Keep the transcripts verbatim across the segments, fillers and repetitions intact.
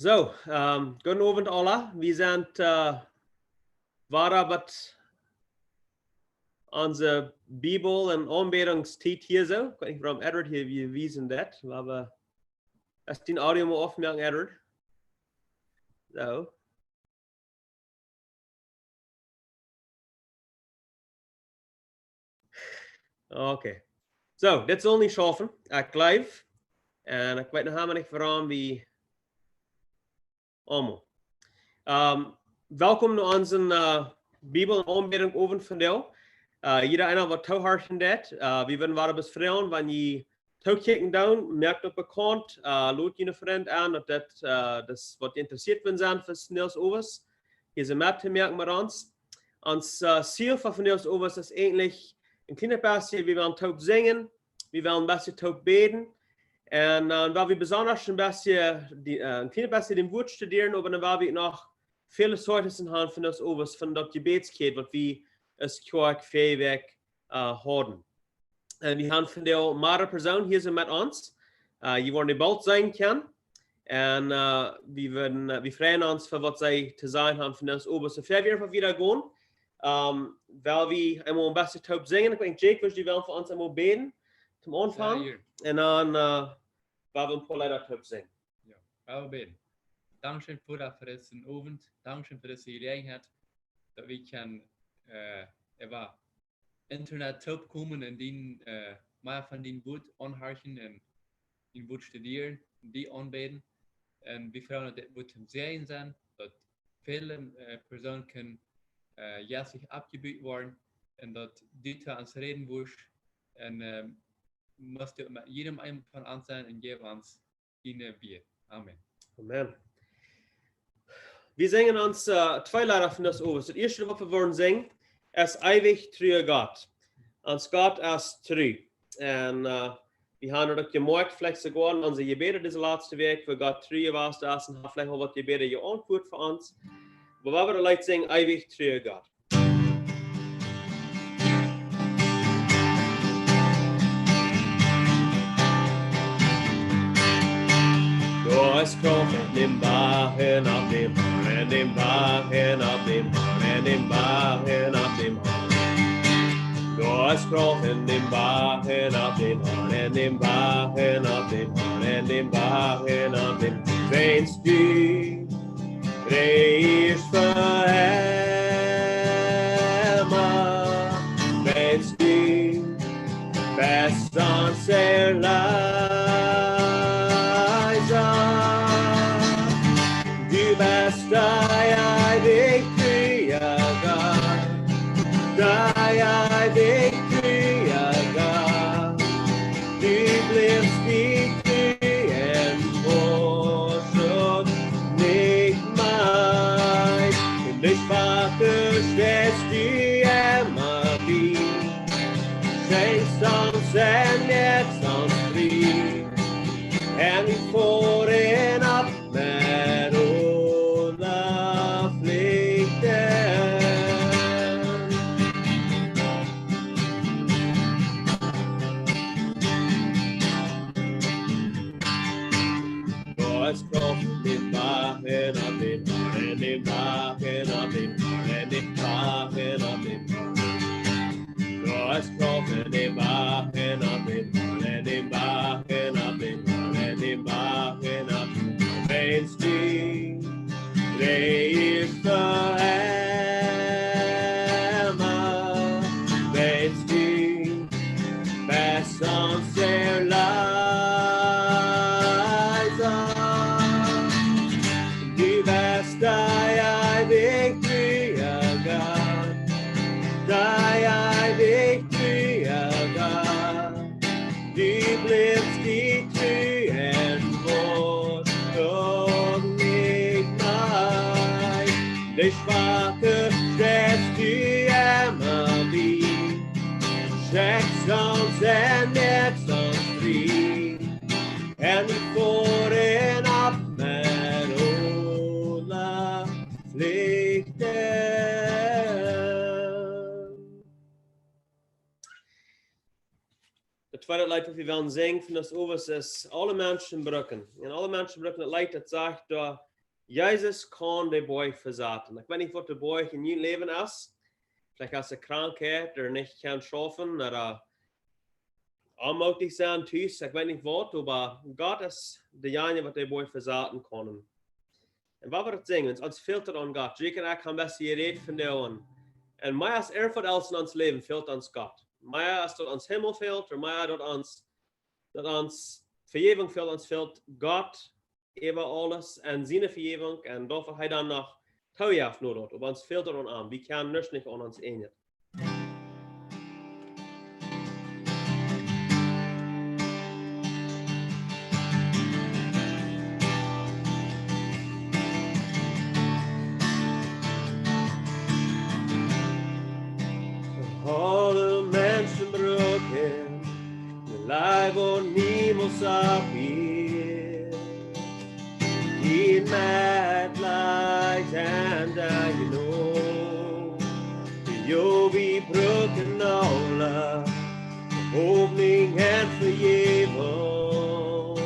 Soo, ähm, gooden Owent aula. Wie sent, äh, wada bie onse Bibel- un Aunbädungstiet hia soo. Ekj weet nich wuarom Edward hia, wie wiesen daut. Wie haben, es dien Audio mau aufmoaken, Edward? Soo. Okay. Soo, dit saul nich schaufen. Ekj jleew. Un ekj weet noch emma nich wuarom wie aulemol. Ähm, welkom no onsen, äh, Bibel- un Aunbädunk Owent vondoag. Äh, jieda eena waut toohorchen deit, äh, wie wudden wada bloos froagen, wan jie tookjikjen doonen, moakt daut bekaunt, äh, lod june Frind aun, daut daut, äh, daut waut interessieet, wan see fa Sindach owes hia soo mettomoaken met ons. Ons, äh, Ziel fa Sindach owes es eejentlich een kjlienet bät, wie wellen toop sinjen, wie wellen een bät toop bäden. Un, äh, wua wie besonda een bät, dee, äh, een kjlienet bät daut Wuat studieren, oba dan wua wie noch väle Zeugnisse haben von daut owes, von daut Jebädskjeit, waut wie aus Kjoakj väaje Wäakj, äh, hauden. Un wie haben vondoag mearere Persoonen hia soo met ons. Äh, jie woaren dee boolt seenen kjennen. Un, äh, wie wudden, äh, wie freien ons fa waut see to sajen haben von daut owes. Soo, ea wie wieda gonen, ähm, well wie eemol een bät toop sinjen. Ekj denkj, Jake, wurscht du wellen fa ons eemol bäden, toom Aunfank? Jo, hia. Un dan, äh, well wie een poa Leeda toop sinjen. Jo, well wie bäden. Dankscheen, Voda, fa disen Owent. Dankscheen fa dise Jeläajenheit, daut wie kjennen, äh, äwa Internet toopkomen un dien, äh, mea von dien Wuat aunhorchen un dien Wuat studieren, die aunbäden. Un wie freien ons, daut dit Wuat toom Säajen sennen, daut väle, äh, Persoonen kjennen, äh, jeistlich oppjebut woaren un daut du to ons räden wurscht. Un, äh, motst du met jieda eenen von ons sennen un jeff ons diene Wieed. Amen. Amen. Wie sinjen ons, äh, twee Leeda von daut owes. Daut ieeschte, waut wie wellen sinjen, es Eewich trua Gott. Ons Gott es tru. Un, äh, wie haben daut uk jemoakt, veleicht soogoa en onse Jebäde dise latste Wäakj, woo Gott tru jewast es un haft veleicht aul waut Jebäde jeauntwuat fa ons. Oba wie wellen daut Leet sinjen, Eewich trua Gott. Doa es Krauft en däm Boajch un opp däm Hoorn, en däm Boajch un opp däm Hoorn, en däm Boajch un opp däm Hoorn. Doa es Krauft en däm Boajch un opp däm Hoorn, en däm Boajch un opp däm Hoorn, en däm Boajch un opp däm Hoorn. Wiels du rieejst fa emma, wiels du best ons Erleesa. Du best de eewich trua Gott, de eewich trua Gott. Du blifst die tru un woascht uk nich meed. Un de Schwache stellst du emma bie. Schenkjst ons un moakst ons frie. Un wie foaren opp met aule Flichten. Doa es Krauft en däm Boajch un opp däm Hoorn, en däm Boajch un opp däm Hoorn, en däm Boajch un opp däm Hoorn. Doa es Krauft en däm Boajch un opp däm Hoorn, en däm Boajch un opp däm Hoorn, en däm Boajch un opp däm Hoorn. Wiels du rieejst fa emma, wiels du best ons Erleesa. Du best de eewich trua Gott, de eewich trua Gott. Du blifst die tru un woascht uk nich meed. De Schwache stellst du emma bie. Schenkjst ons un moakst ons frie. Un wie foaren opp met aule Flichten. Daut tweede Leet, waut wie wellen sinjen von daut owes, es Aule Menschen brucken. Un aule Menschen brucken daut Leet, daut sajcht doa, Jesus kaun de Boaj vesaten. Ekj weet nich, waut de Boaj en jun Läwen es. Veleicht es de Krankheit, ooda nich kaun schaufen, ooda onmootich sennen tus. Ekj weet nich, waut, oba Gott es dejanje, waut de Boaj vesaten kaun. Un waut wie daut seenen, ons, ons fält et aun Gott. Jake un ekj haben best jerät von de Oagen. Un mea aus irjentwaut else en ons Läwen fält ons Gott. Mea aus daut ons Himmel fält, ooda mea daut ons, daut ons Vejäwunk fält, ons fält Gott äwa aules un siene Vejäwunk un daut, waut hee dan noch toojeft no daut. Oba ons fält et aun am. Wie kjennen nuscht nich aun ons eenjet. Aule Menschen brucken de Leew, waut niemols aufhieet. Dien Metleet un diene Jnod. Jo, wie brucken aule Hopninj un Vejäwunk.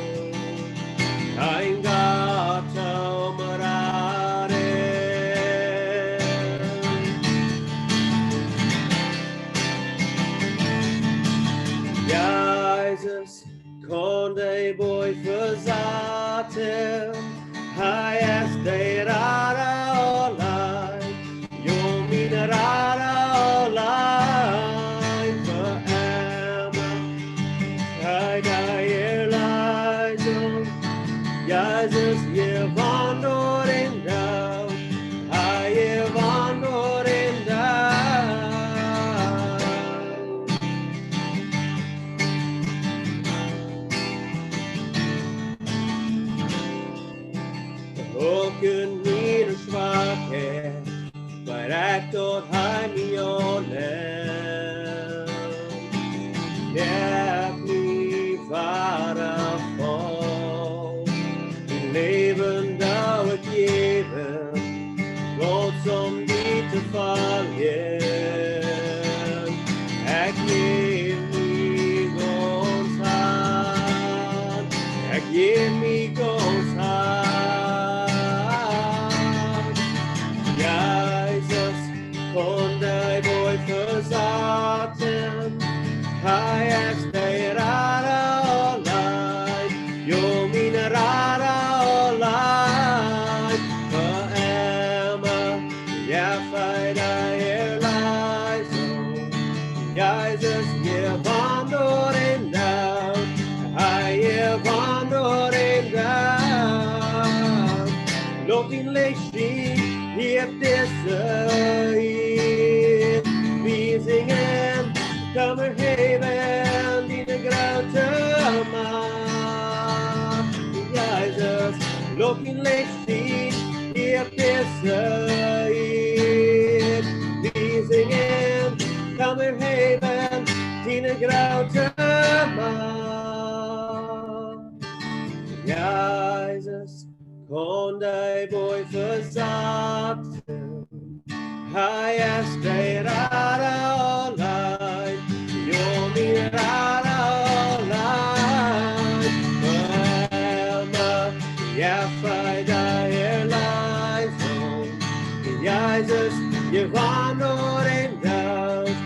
Een Gott toom raden. Jesus kaun de Boaj vesaten. Hee es de Rada auleen. Jo, mien Rada auleen. Fa emma hee de Erleesunk. Jesus, hee waundelt en Doot. Hee waundelt en Doot. Uk en miene Schwakheit, weet ekj daut hee mie aunnemt. Moakt mie wada voll. Mien Läwen well ekj jäwen, gaunz om die to foljen. Ekj jäw mie gaunz han. Ekj jäw mie gaunz han. Jesus kaun de Boaj vesaten. Hee es de Rada auleen. Jo, mien Rada auleen. Fa emma, jo, fa de Erleesunk. Jesus, hee waundelt en Doot. Hee waundelt en Doot. Lot dien Licht schienen hia opp dise Ieed. Wie sinjen, komm, erhäwen diene groote Macht. Jesus, lot dien Licht schienen hia opp dise Ieed. Wie sinjen, komm, erhäwen diene groote Macht. Jesus kaun de Boaj vesaten. Hee es de Rada auleen. Jo, mien Rada auleen. Fa emma, jo, fa de Erleesunk. Jesus, hee waundelt en Doot.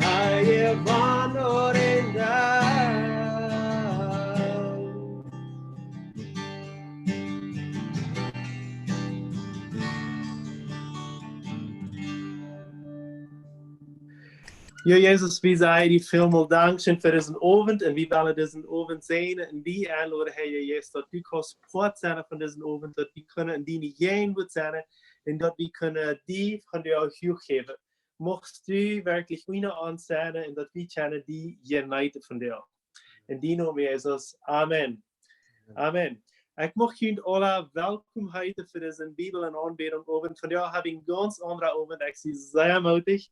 Hee waundelt en Doot. Jo, Jesus, wie sajen die välmol Dankscheen fa disen Owent un wie wellen disen Owent säajnen un die enloden, Herr Jesus, daut du kaust Poat sennen von disen Owent, daut wie kjennen en diene Jäajenwoat sennen un daut wie kjennen die von die uk jäwen. Muchst du werkjlich unja ons sennen un daut wie kjennen die jeneeten von die. En dienen Nomen, Jesus. Amen. Amen. Ekj mucht junt aula welkom heeten fa disen Bibel un Aunbädunk Owent. Vondoag hab wie een gaunz aundren Owent. Ekj sie sea mootich.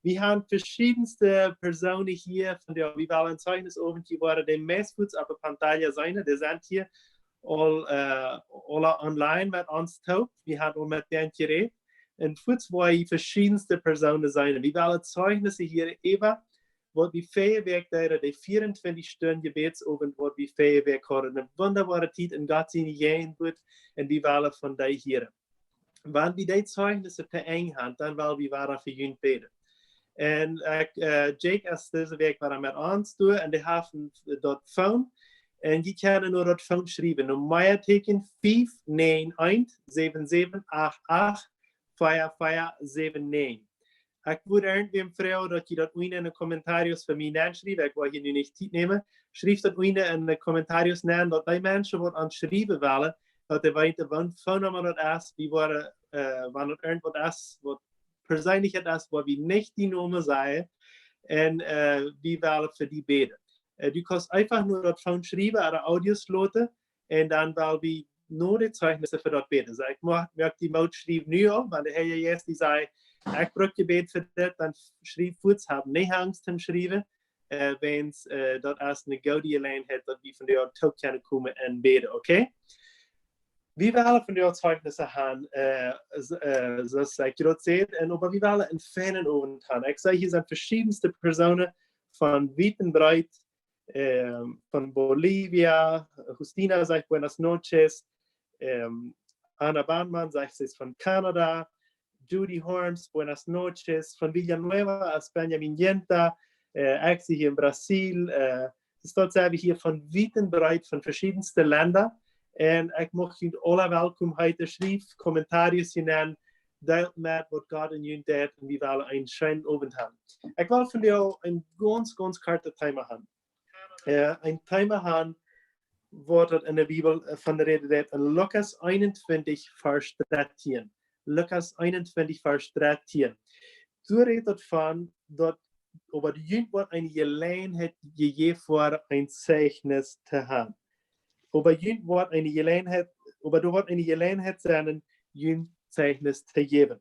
Wie haben veschiedenste Persoonen hia. Vondoag, wie wellen een Zeichnis Owent hia woaren. De meist fuaz opp de pantalla seenen, dee sent hia aul, äh, aula online met ons toop. Wie haben aul met dän jerät. Un fuaz woa jie veschiedenste Persoonen seenen. Wie wellen Zeichnisse hia äwa waut wie väaje Wäakj deeden, de vieauntwintich Stunden Jebädsowent, waut wie väaje Wäakj hauden. Eene wunderbare Tiet en Gott siene Jäajenwoat, un wie wellen von die hieren. Wan wie dee Zeichnissen to Enj haben, dan well wie wada fa junt bäden. Un ekj, äh, Jake es dise Wäakj wada met ons doa un dee haft een, daut Phone. Un jie kjennen no daut Phone schriewen, no Meateken fief näajen eent, säwen säwen acht acht, vea vea säwen näajen. Ekj wudd irjentwäm froagen, daut jie daut unjen en de Kommentarios fa mie nenschriewen. Ekj well hia nu nich Tiet nämen. Schrieft daut unjen en de Kommentarios nen, daut dee Menschen, waut ons schriewen wellen, daut dee weeten, waut Phone Nummer daut es, wie woaren, äh, wan daut irjent waut es, waut perseenlich es, woa wie nich dien Nomen sajen. Un, äh, wie wellen fa die bäden. Äh, du kaust eefach no daut Phone schriewen, ooda Audios loten, un dan well wie no de Zeichnissen fa daut bäden. Soo, ekj moak, moak die Moot, schriew nu aul, wan de Herr Jesus die sajcht, ekj bruck Jebäd fa dit, dan schriew fuaz, hab nich Angst to schriewen, äh, wiels, äh, daut es eene goode Jeläajenheit, daut wie von die toop kjennen komen un bäden, okay? Wie wellen von die Zeichnissen haben, äh, s-, äh, soo aus ekj jrod säd, un oba wie wellen eenen feinen Owent haben. Ekj see, hia sent veschiedenste Persoonen von wiet un breet, ähm, von Bolivia, Justina sajcht buenas noches, ähm, Anna Bahnmann sajcht, see es von Kanada, Judy Horms, buenas noches, von Villanueva es Benjamin Yenta, äh, ekj sie hia en Brasil, äh, es daut selwje hia von wiet un breet, von veschiedenste Lenda. Un ekj mucht junt aula welkom heeten, schrieft Kommentarios hia nen, deelt met waut Gott en junt deit un wie wellen eenen scheenen Owent haben. Ekj well vondoag een gaunz, gaunz kortet Thema haben. Äh, een Thema haben, waut daut en de Bibel, äh, von rät, daut en Lukas eenuntwintich, Varsch dartieen. Lukas eenuntwintich, Varsch dartieen. Doa rät daut von, daut, oba junt woat eene Jeläajenheit jejäft woaren, een Zeichnis to haben. Oba junt woat eene Jeläajenheit, oba doa woat eene Jeläajenheit sennen, junt Zeichnis to jäwen.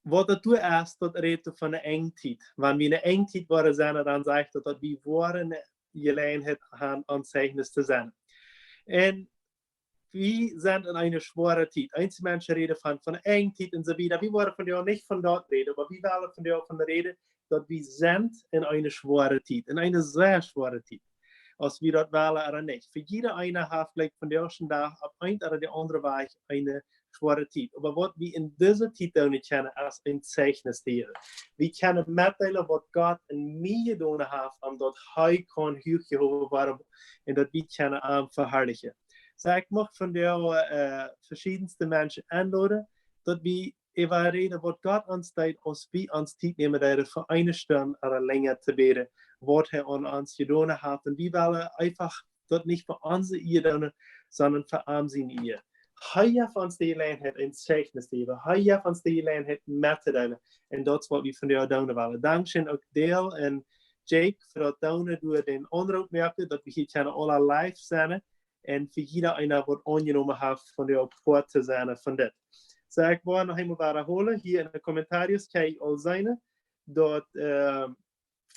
Waut daut doa es, daut rät von de Enjtiet. Wan wie en de Enjtiet woaren sennen, dan sajcht daut, daut wie woaren Jeläajenheit haben, een Zeichnis to sennen. Un wie sent en eene schwoare Tiet. Eenje Menschen räden von, von Enjtiet un soo wieda. Wie woaren vondoag nich von daut räden, oba wie wellen vondoag von räden, daut wie sent en eene schwoare Tiet, en eene sea schwoare Tiet. Aus wie daut wellen ooda nich. Fa jieda eena haft, like, vondoag dän Dach opp een ooda de aundre Wajch eene schwoare Tiet. Oba waut wie en dise Tiet doonen kjennen, es een Zeichnis to jäwen. Wie kjennen metdeelen, waut Gott en mie jedonen haft, om daut hee kaun huach jehowen woaren un daut wie kjennen am veharlichen. Soo, ekj mucht vondoag, äh, veschiedenste Menschen enloden, daut wie äwa räden, waut Gott ons deed, aus wie ons Tiet nämen deeden fa eene Stund ooda lenja to bäden, waut hee aun ons jedonen haft. Un wie wellen eefach daut nich fa onse Ea doonen, sonda fa am siene Ea. Hee jeft ons de Jeläajenheit, een Zeichnis to jäwen. Hee jeft ons de Jeläajenheit mettodeelen. Un daut es, waut wie vondoag doonen wellen. Dankscheen uk Dale un Jake fa daut doonen, doa dän Aunroop moaken, daut wie hia kjennen aula live sennen. Un fa jieda eena, waut aunjenomen haft, vondoag Poat to sennen von dit. Soo, ekj well noch eemol wadahoolen, hia en de Kommentarios kjenn jie aul seenen, daut, äh,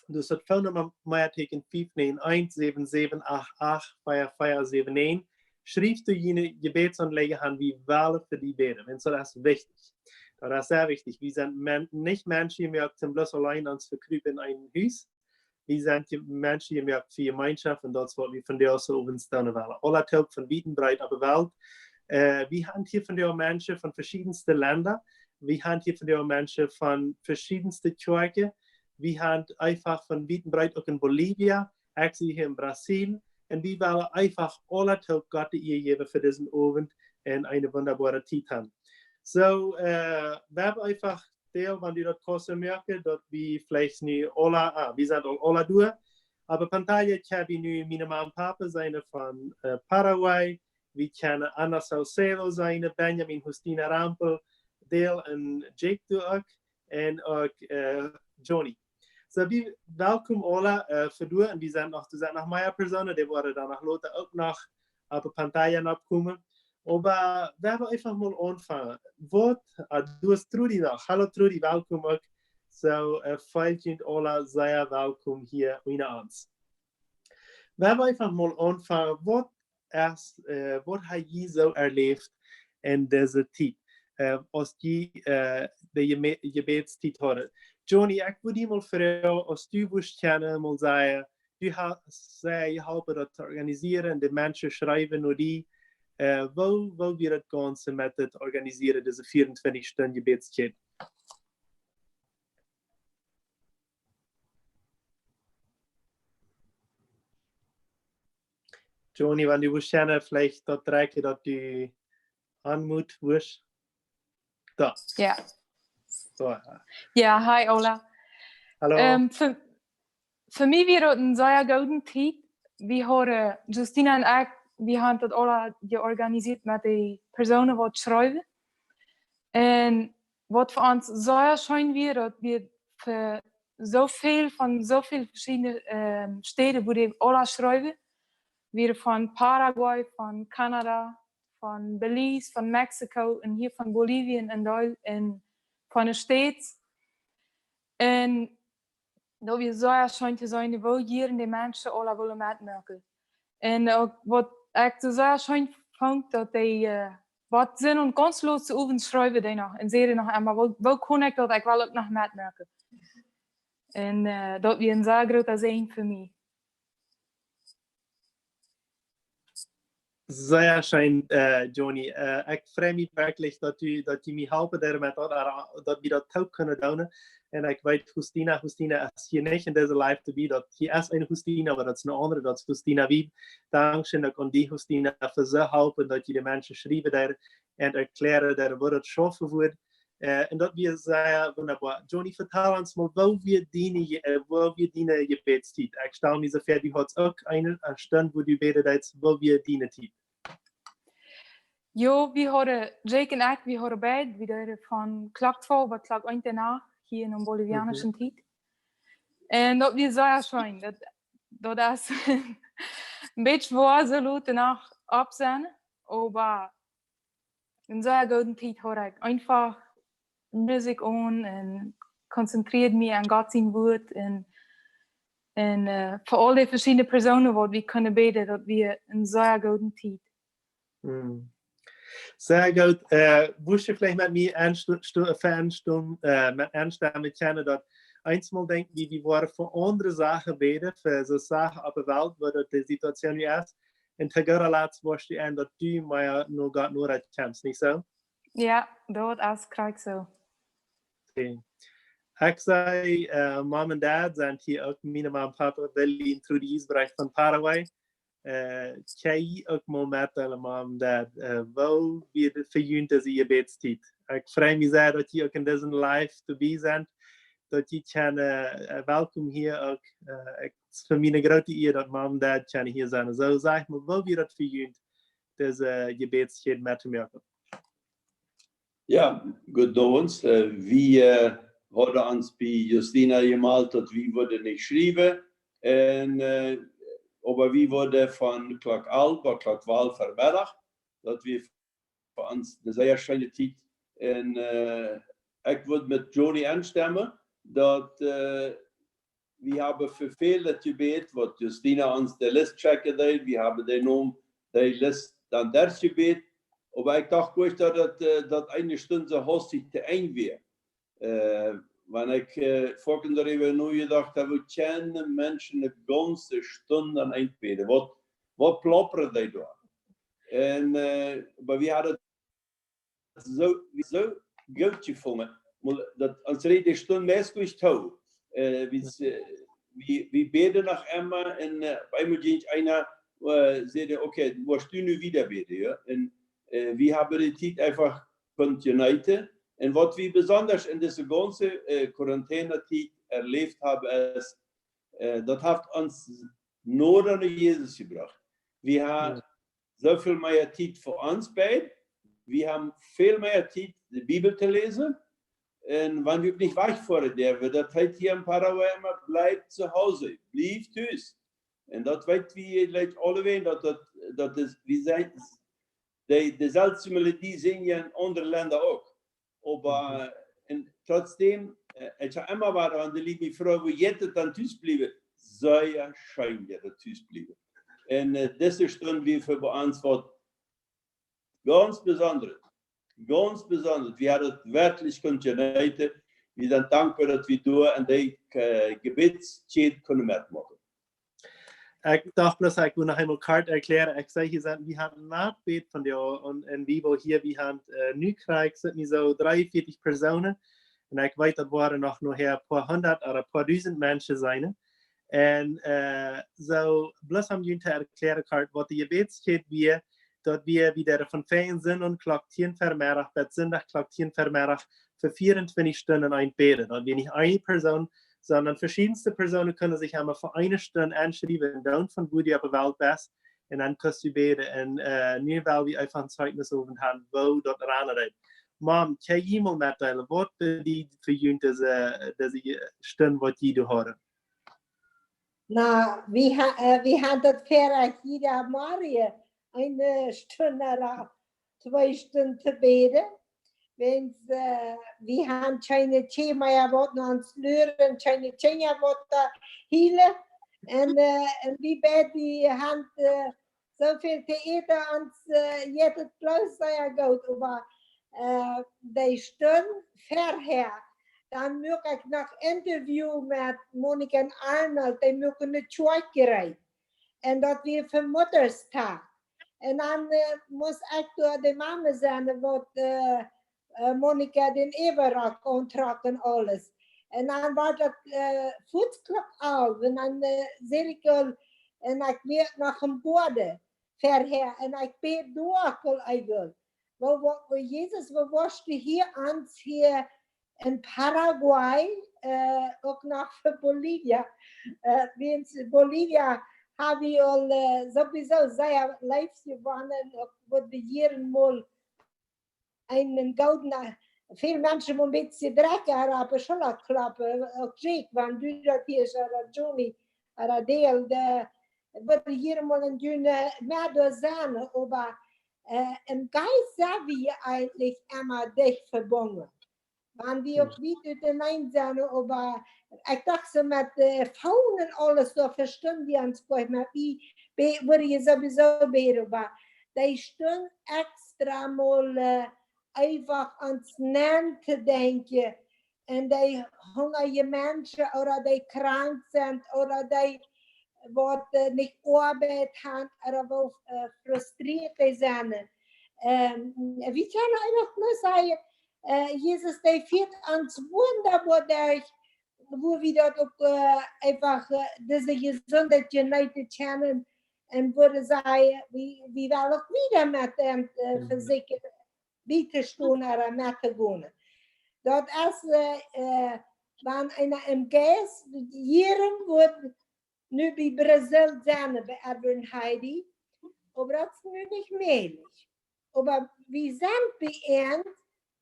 daut es daut Phone Numma, Meateken fief näajen eent, säwen säwen acht acht, vea vea säwen näajen. Schrieft doa june Jebädsaunläajen aun, wie wellen fa die bäden. Un soo, daut es wichtich. Daut es sea wichtich. Wie sent Men-, nich Menschen jemoakt, toom bloos auleen ons vekriepen en een Hus. Wie sent Je-, Menschen jemoakt fa Jemeenschoft un daut es, waut wie vondoag soo owes doonen wellen. Aula toop von wiet un breet opp de Welt. Äh, wie haben hia vondoag Menschen von veschiedenste Lenda. Wie haben hia vondoag Menschen von veschiedenste Kjoakjen. Wie haben eefach von wiet un breet uk en Bolivia. Ekj sie hia en Brasil. Un wie wellen eefach aula toop Gott de Ea jäwen fa disen Owent un eene wundaboare Tiet haben. Soo, äh, wie haben eefach Dale, wan du daut kaust moaken, daut wie veleicht nu aula, ah, wie sent aul aula doa. Opp de Pantalla kjenn wie nu miene Mame un Pape seenen von, äh, Paraguay. Wie kjennen Ana Saucedo seenen, Benjamin, Justina Rampel, Dale un Jake doa uk, un uk, äh, Johnny. Soo, wie welkom aula, äh, fa doa, un wie sent noch, doa sent noch mea Persoonen, dee woaren dan noch lota uk noch opp de Pantalla oppkomen. Oba wie wellen eefach mol aunfangen. Waut, ah, doa es Trudy noch. Hallo Trudy, welkom uk. Soo, äh, feelt junt aula sea welkom hia unja ons. Wie wellen eefach mol aunfangen. Waut es, äh, waut hab jie soo beläft en dise Tiet? Äh, aus jie, äh, de Jeme-, Jebädstiet hauden. Joni, ekj wudd die mol froagen, aus du wurscht kjennen mol sajen, du hast sea jeholpen daut to organisieren, de Menschen schriewen no die, äh, woo, woo wia daut Gaunze met daut Organisieren, dise vieauntwintich Stunden Jebädskjäd? Joni, wan du wurscht kjennen veleicht daut drekjen, daut du unmute wurscht. Doa. Jo. Doa. Jo, hi, Ola. Hallo. Ähm, fa, fa mie wia daut eene sea goode Tiet. Wie hauden, Justina un ekj, wie hauden daut aula jeorganiseet met de Persoonen waut schriewen. Un waut fa ons sea scheen wia, daut wie fa soo väl, von soo väl veschiedne, ähm, Städen, wua dee aula schriewen, wia von Paraguay, von Kanada, von Belize, von Mexiko un hia von Bolivien un Deel un von de States. Un daut wia sea scheen to seenen, woo jieren de Menschen aula wullen metmoaken. Un uk waut ekj soo sea scheen funk, daut dee, äh, waut sent un gaunz lot to Owent schriewen dee noch un säden noch emma, woo, woo kaun ekj daut, ekj well uk noch metmoaken. Un, äh, daut wia een sea groota Säajen fa mie. Sea scheen, äh, Joni. Äh, ekj frei mie werkjlich, daut du, daut du mie halpen deist met daut, äh, daut wie daut uk kjennen doonen. Un ekj weet, Justina, Justina es hia nich en dise Live to be, daut hia es eene Justina, oba daut es eene aundre, daut es Justina Wiebe. Dankscheen uk aun die, Justina, fa soo halpen, daut du de Menschen schriewen deist un erkjläaren deist, woo daut schaufen woat. Äh, un daut wia sea wundaboa. Joni, vetal ons mol, woo wia diene Je-, äh, woo wia diene Jebädstiet? Ekj stal mie soo väa, du hast uk eene, eene Stund, wua du bäden deist, woo wia diene Tiet? Jo, wie hauden, Jake un ekj, wie hauden beid, wie deeden von Klock twalf bat Klock eent de Nacht hia en eene bolivianische Tiet. Un daut wia sea scheen. Daut, daut es een bät schwoa, soo lot de Nacht opp sennen, oba eene sea goode Tiet haud ekj. Eefach Musikj aun un konzentriad mie aun Gott sien Wuat un, un, äh, fa aul de veschiedne Persoonen waut wie kunnen bäden, daut wia eene sea goode Tiet. Hm. Sea goot. Äh, wurscht du veleicht met mie enstu-, stu-, veenstu-, äh, met enstemmen kjennen, daut eemol denkj wie, wie woaren fa aundre Sachen bäden, fa soo Sachen opp de Welt, woo daut de Situation nu es. Un to gooda Latst wurscht du en daut du mea no Gott noda kjemst, nich soo? Jo, daut es krakjt soo. Okay. Ekj saj, äh, Mom un Dad sent hia uk, miene Mom, Papa, Willy un Trudy Giesbrecht von Paraguay. Äh, kjenn jie uk mol metdeelen, Mom un Dad, äh, woo wia daut fa junt dise Jebädstiet? Ekj frei mie sea, daut jie uk en disen Live to be sent, daut jie kjennen, äh, welkom hia uk. Äh, ekj, es fa mie eene groote Ea, daut Mom un Dad kjennen hia sennen. Soo, saj mol, woo wia daut fa junt, dise Jebädstiet met to moaken? Jo, goodowent. Äh, wie, äh, hauden ons bie Justina jemeldt, daut wie wudden nich schriewen. Un, äh, oba wie wudden von Klock alf bat Klock twalf Vemiddag. Daut wia fa ons eene sea scheene Tiet. Un, äh, ekj wudd met Joni enstemmen, daut, äh, wie haben fa väl daut jebät, waut Justina ons de List checken deed. Wie haben de Nomen, de List dan derchjebät. Oba ekj docht goanich, daut daut, äh, daut eene Stund soo hastich to Enj wia. Äh, wan ekj, äh, foaken doaräwa nojedocht hab, woo kjennen Menschen eene gaunze Stund aun Enj bäden? Waut, waut plappren dee doa? Un, äh, oba wie haben soo, soo goot jefungen. Mol, daut, ons räd de Stund meist goanich too. Äh, wie, äh, wie, wie bäden noch emma un, äh, opp eemol jinkj eena, äh, säd: "Okay, wurscht du nu wieda bäden, jo?" Un, äh, wie haben de Tiet eefach kunt jeneeten. Un waut wie besonda en dise gaunze, äh, Quarantänatiet erläft haben, es, äh, daut haft ons noda no Jesus jebrocht. Wie haben soo väl mea Tiet fa ons beid. Wie haben väl mea Tiet, de Bibel to läsen. Un wan wie uk nich wajchfoaren derwen, daut heet hia en Paraguay emma: "Bleibt zu Hause, bliewt tus." Un daut weet wie jlikj aulawäajen, daut, daut, daut es, wie sent, de, deselwje Melodie sinjen en aundre Lenda uk. Oba, un trotzdäm, äh, ekj hab emma wada aun de Lied mie froagen, woo jeit daut dan tus bliewen? Sea scheen, jo, daut tus bliewen. Un, äh, dise Stund wia fa ons waut gaunz Besondret. Gaunz Besondret. Wie haben daut werkjlich kunt jeneeten. Wie sent dankboa, daut wie doa en dee, äh, Gebetskjäd kunnen metmoaken. Ekj docht bloos, ekj wull noch eemol kort erkjläaren. Ekj säd, hia sent, wie haben noch Bät von die, un, un wie woo hia, wie haben, äh, nu kjrieech, sent wie soo dreeunvieetich Persoonen. Un ekj weet, daut woaren noch nohäa een poa hundat ooda een poa dusent Menschen sennen. Un, äh, soo, bloos om junt to erkjläaren kort, waut de Gebetskjäd wia, daut wia, wie deeden von fäajen Sindach Klock tieen Vemeddach bat Sindach Klock tieen Vemeddach fa vieauntwintich Stunden eent bäden. Daut wia nich eene Persoon, sonda veschiedenste Persoonen kunnen sikj emma fa eene Stund enschriewen un dan von wua du opp de Welt best. Un dan kunst du bäden. Un, äh, nu well wie eefach een Zeichnis äwa haben, woo daut aun deit. Mam, kaust du mol metdeelen, waut bediet fa junt dise, dise Stund, waut jie doa hauden? Na, wie ha-, äh, wie haben daut verrajcht, jieda Morjen eene Stund ooda twee Stunden to bäden. Wiels, äh, wie haben kjeene Kjinja mea, waut no ons luren, kjeene Kjinja, waut doa hielen. Un, äh, un wie bäden, wie haben, äh, soo väl to äten, ons, äh, jeit et bloos sea goot, oba, äh, dee Stund verhäa, dan muak ekj noch Interview met Monika un Arnold, dee muaken eene Kjoakj reed. Un daut wia fa Mother's Day. Un dan, äh, must ekj doa de Mame sennen, waut, äh, äh, Monika dän Äwarock auntrock un aules. Un dan wia daut, äh, fuaz Klock alf, un dan, äh, säd ekj aul, un ekj wia noch em Boaden verhäa, un ekj bäd doa aul eefach. Woo, woo, woo, Jesus, woo woascht du hia aun hia en Paraguay, äh, uk noch fa Bolivien? Äh, wiels Bolivien hab wie aul, äh, sowieso sea leef jewonnen, uk wua wie hia mol eenen gooden, äh, väl Menschen mol een bät Dreck opp de Schulla kloppen, uk Jake, wan du daut hia, ooda Johnny, ooda Dale, dee, wua wie hia mol en June mea doa sennen, oba, äh, em Jeist sent wie eejentlich emma dicht vebungen. Wan wie uk wiet uteneen sennen, oba ekj docht soo met, äh, Phone un aules, doa vestunt wie ons goanich, wie be-, wudden je sowieso bäden, oba dee Stund extra mol, äh, eefach aun ons nenn to denkjen, un dee hungrje Menschen, ooda dee krank sent, ooda dee waut, äh, nich Oabeit haben, ooda woo, äh, frustrieet dee sent. Ähm, wie kjennen eefach bloos sajen, äh, Jesus, dee fieet ons wundaboa derch, wua wie daut uk, äh, eefach, äh, dise Jesundheit jeneeten kjennen un wudden sajen, wie, wie wellen uk wieda met am, äh, vesäkjen, bie to stonen ooda met to gonen. Daut es, äh, äh, wan eena em Jeist hia wudd nu bie Brasil sennen, bie Edwin Heidi, oba daut es nu nich mäajlich. Oba wie sent bie an,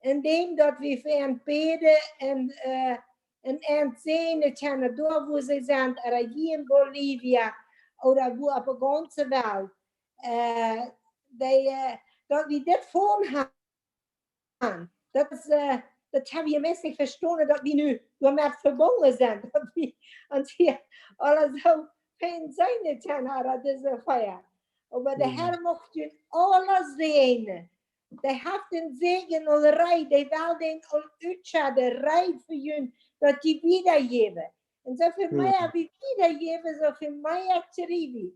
endäm daut wie fa an bäden un, äh, un an säajnen kjennen, doa wua see sent, ooda hia en Bolivien, ooda wua opp de gaunze Welt. Äh, dee, äh, daut wie dit Phone haben, daut es, äh, daut hab wie meist nich vestonen, daut wie nu doamet vebungen sent, daut wie ons hia aula soo fein seenen kjennen, ooda dise Fia. Oba de Herr mucht junt aula säajnen. Dee haft dän Säajen aul reed, dee well dän aul utschedden, reed fa junt, daut jie wiedajäwen. Un soo väl mea wie wiedajäwen, soo väl mea kjrie wie.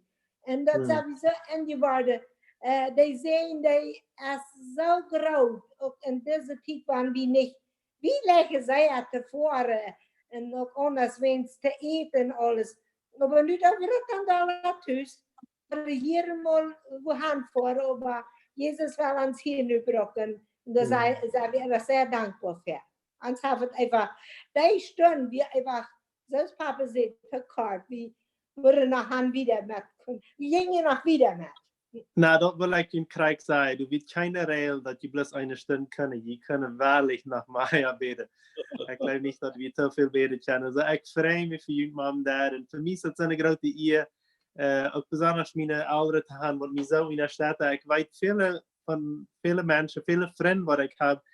Un daut sent wie soo enjeworden. Äh, dee Säajen, dee es soo groot, uk en dise Tiet, wan wie nich, wie läajen sea to foaren, un uk aundasch wäajens to äten un aules. Oba nu daut wie daut dan doa tus, wua wie hia mol wua han foaren, oba Jesus well ons hia nu brucken. Un doa sent, sent wie sea dankboa fa. Ons haft et eefach, dee Stund wia eefach, soo aus Papa säd, to kort, wie wudden noch han wieda met, wie jinjen noch wieda met. Na, daut well ekj junt krakjt sajen. Doa wia kjeene Räajel, daut jie bloos eene Stund kjennen. Jie kjennen werkjlich noch mea bäden. Ekj jleew nich, daut wie too väl bäden kjennen. Aulsoo, ekj frei mie fa junt, Mam, doa. Un fa mie es et soone groote Ea, äh, uk besonda miene Elren to han, waut mie soo unjastetten. Ekj weet, väle von, väle Menschen, väle Frind, waut ekj hab,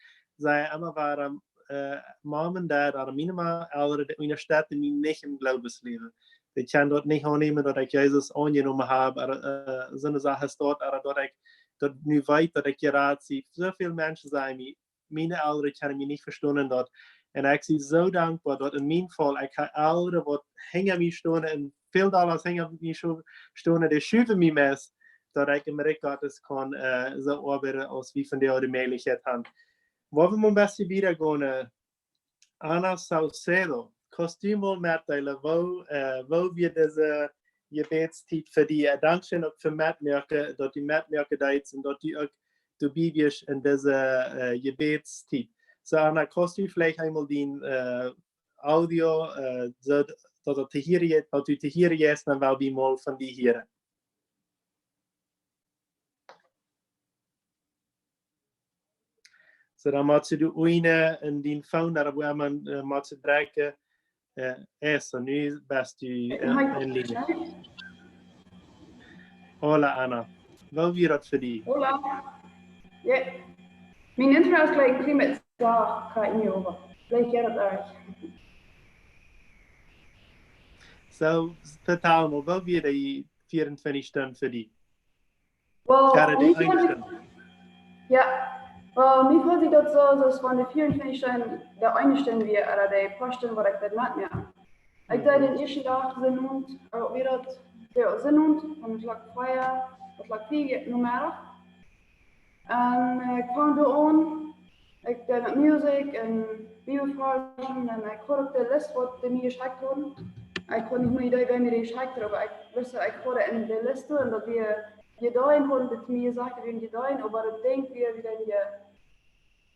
sajen emma, wuarom, äh, Mam un Dad, ooda miene Elren, dee unjastetten mie nich em Gloowensläwen. Dee kjennen daut nich aunnämen, daut ekj Jesus aunjenomen hab, ooda, äh, soone Sach es daut, ooda daut ekj daut nu weet, daut ekj jerat sie. Soo väl Menschen sajen mie, miene Elren kjennen mie nich vestonen, daut Un ekj sie soo dankboa daut en mien Faul, ekj ha Elren waut hinja mie stonen un väl dolla hinja mie scho-, stonen, dee schuwen mie met, daut ekj em Rikj Gottes kaun soo oabeiden aus wie vondoag de Mäajlichkjeit han. Woa wie mol een bät wieda gonen, Ana Saucedo, kaust du mol metdeelen, woo, woo wia dise Jebädstiet fa die? Dankscheen uk fa metmoaken, daut du metmoaken deetst un daut du uk doabie wieescht en dise Jebädstiet. Soo, Ana, kaust du veleicht eemol dien Audio, soo daut, daut du to hieren jeist, dan well wie mol von die hieren. Soo, dan motst du doa unjen en dien Phone, dan woat maun, motst du drekjen. Eso, nu best du en Lien. Hola, Ana. Woo wia daut fa die? Hola. Mien Internet es jlikj een kjlien bät slajcht, kjikj mie äwa. Veleicht jeit daut uk. Soo, vetal mol, woo wia dee vieauntwintich Stunden fa die? Well, jo, mie foll daut soo, daut wan de vieauntwintich Stunden de eene Stund wia, ooda de poa Stunden waut ekj deed metmoaken. Ekj deed dän ieeschten Dach Sennowent, wia daut, jo, Sennowent, von Klock vea, Klock vea Nomeddach. Un ekj funk doa aun, ekj deed met Musikj un Bibelvarschen un ekj haud uk de List waut dee mie jeschekjt hauden. Ekj haud nich mea Idee wäa mie dee jeschekjt haud, oba ekj wist daut ekj haud en de List un daut wia Iedeen hauden dee to mie jesajcht, daut wia Iedeen, oba daut Dinkj wia, wie deeden je,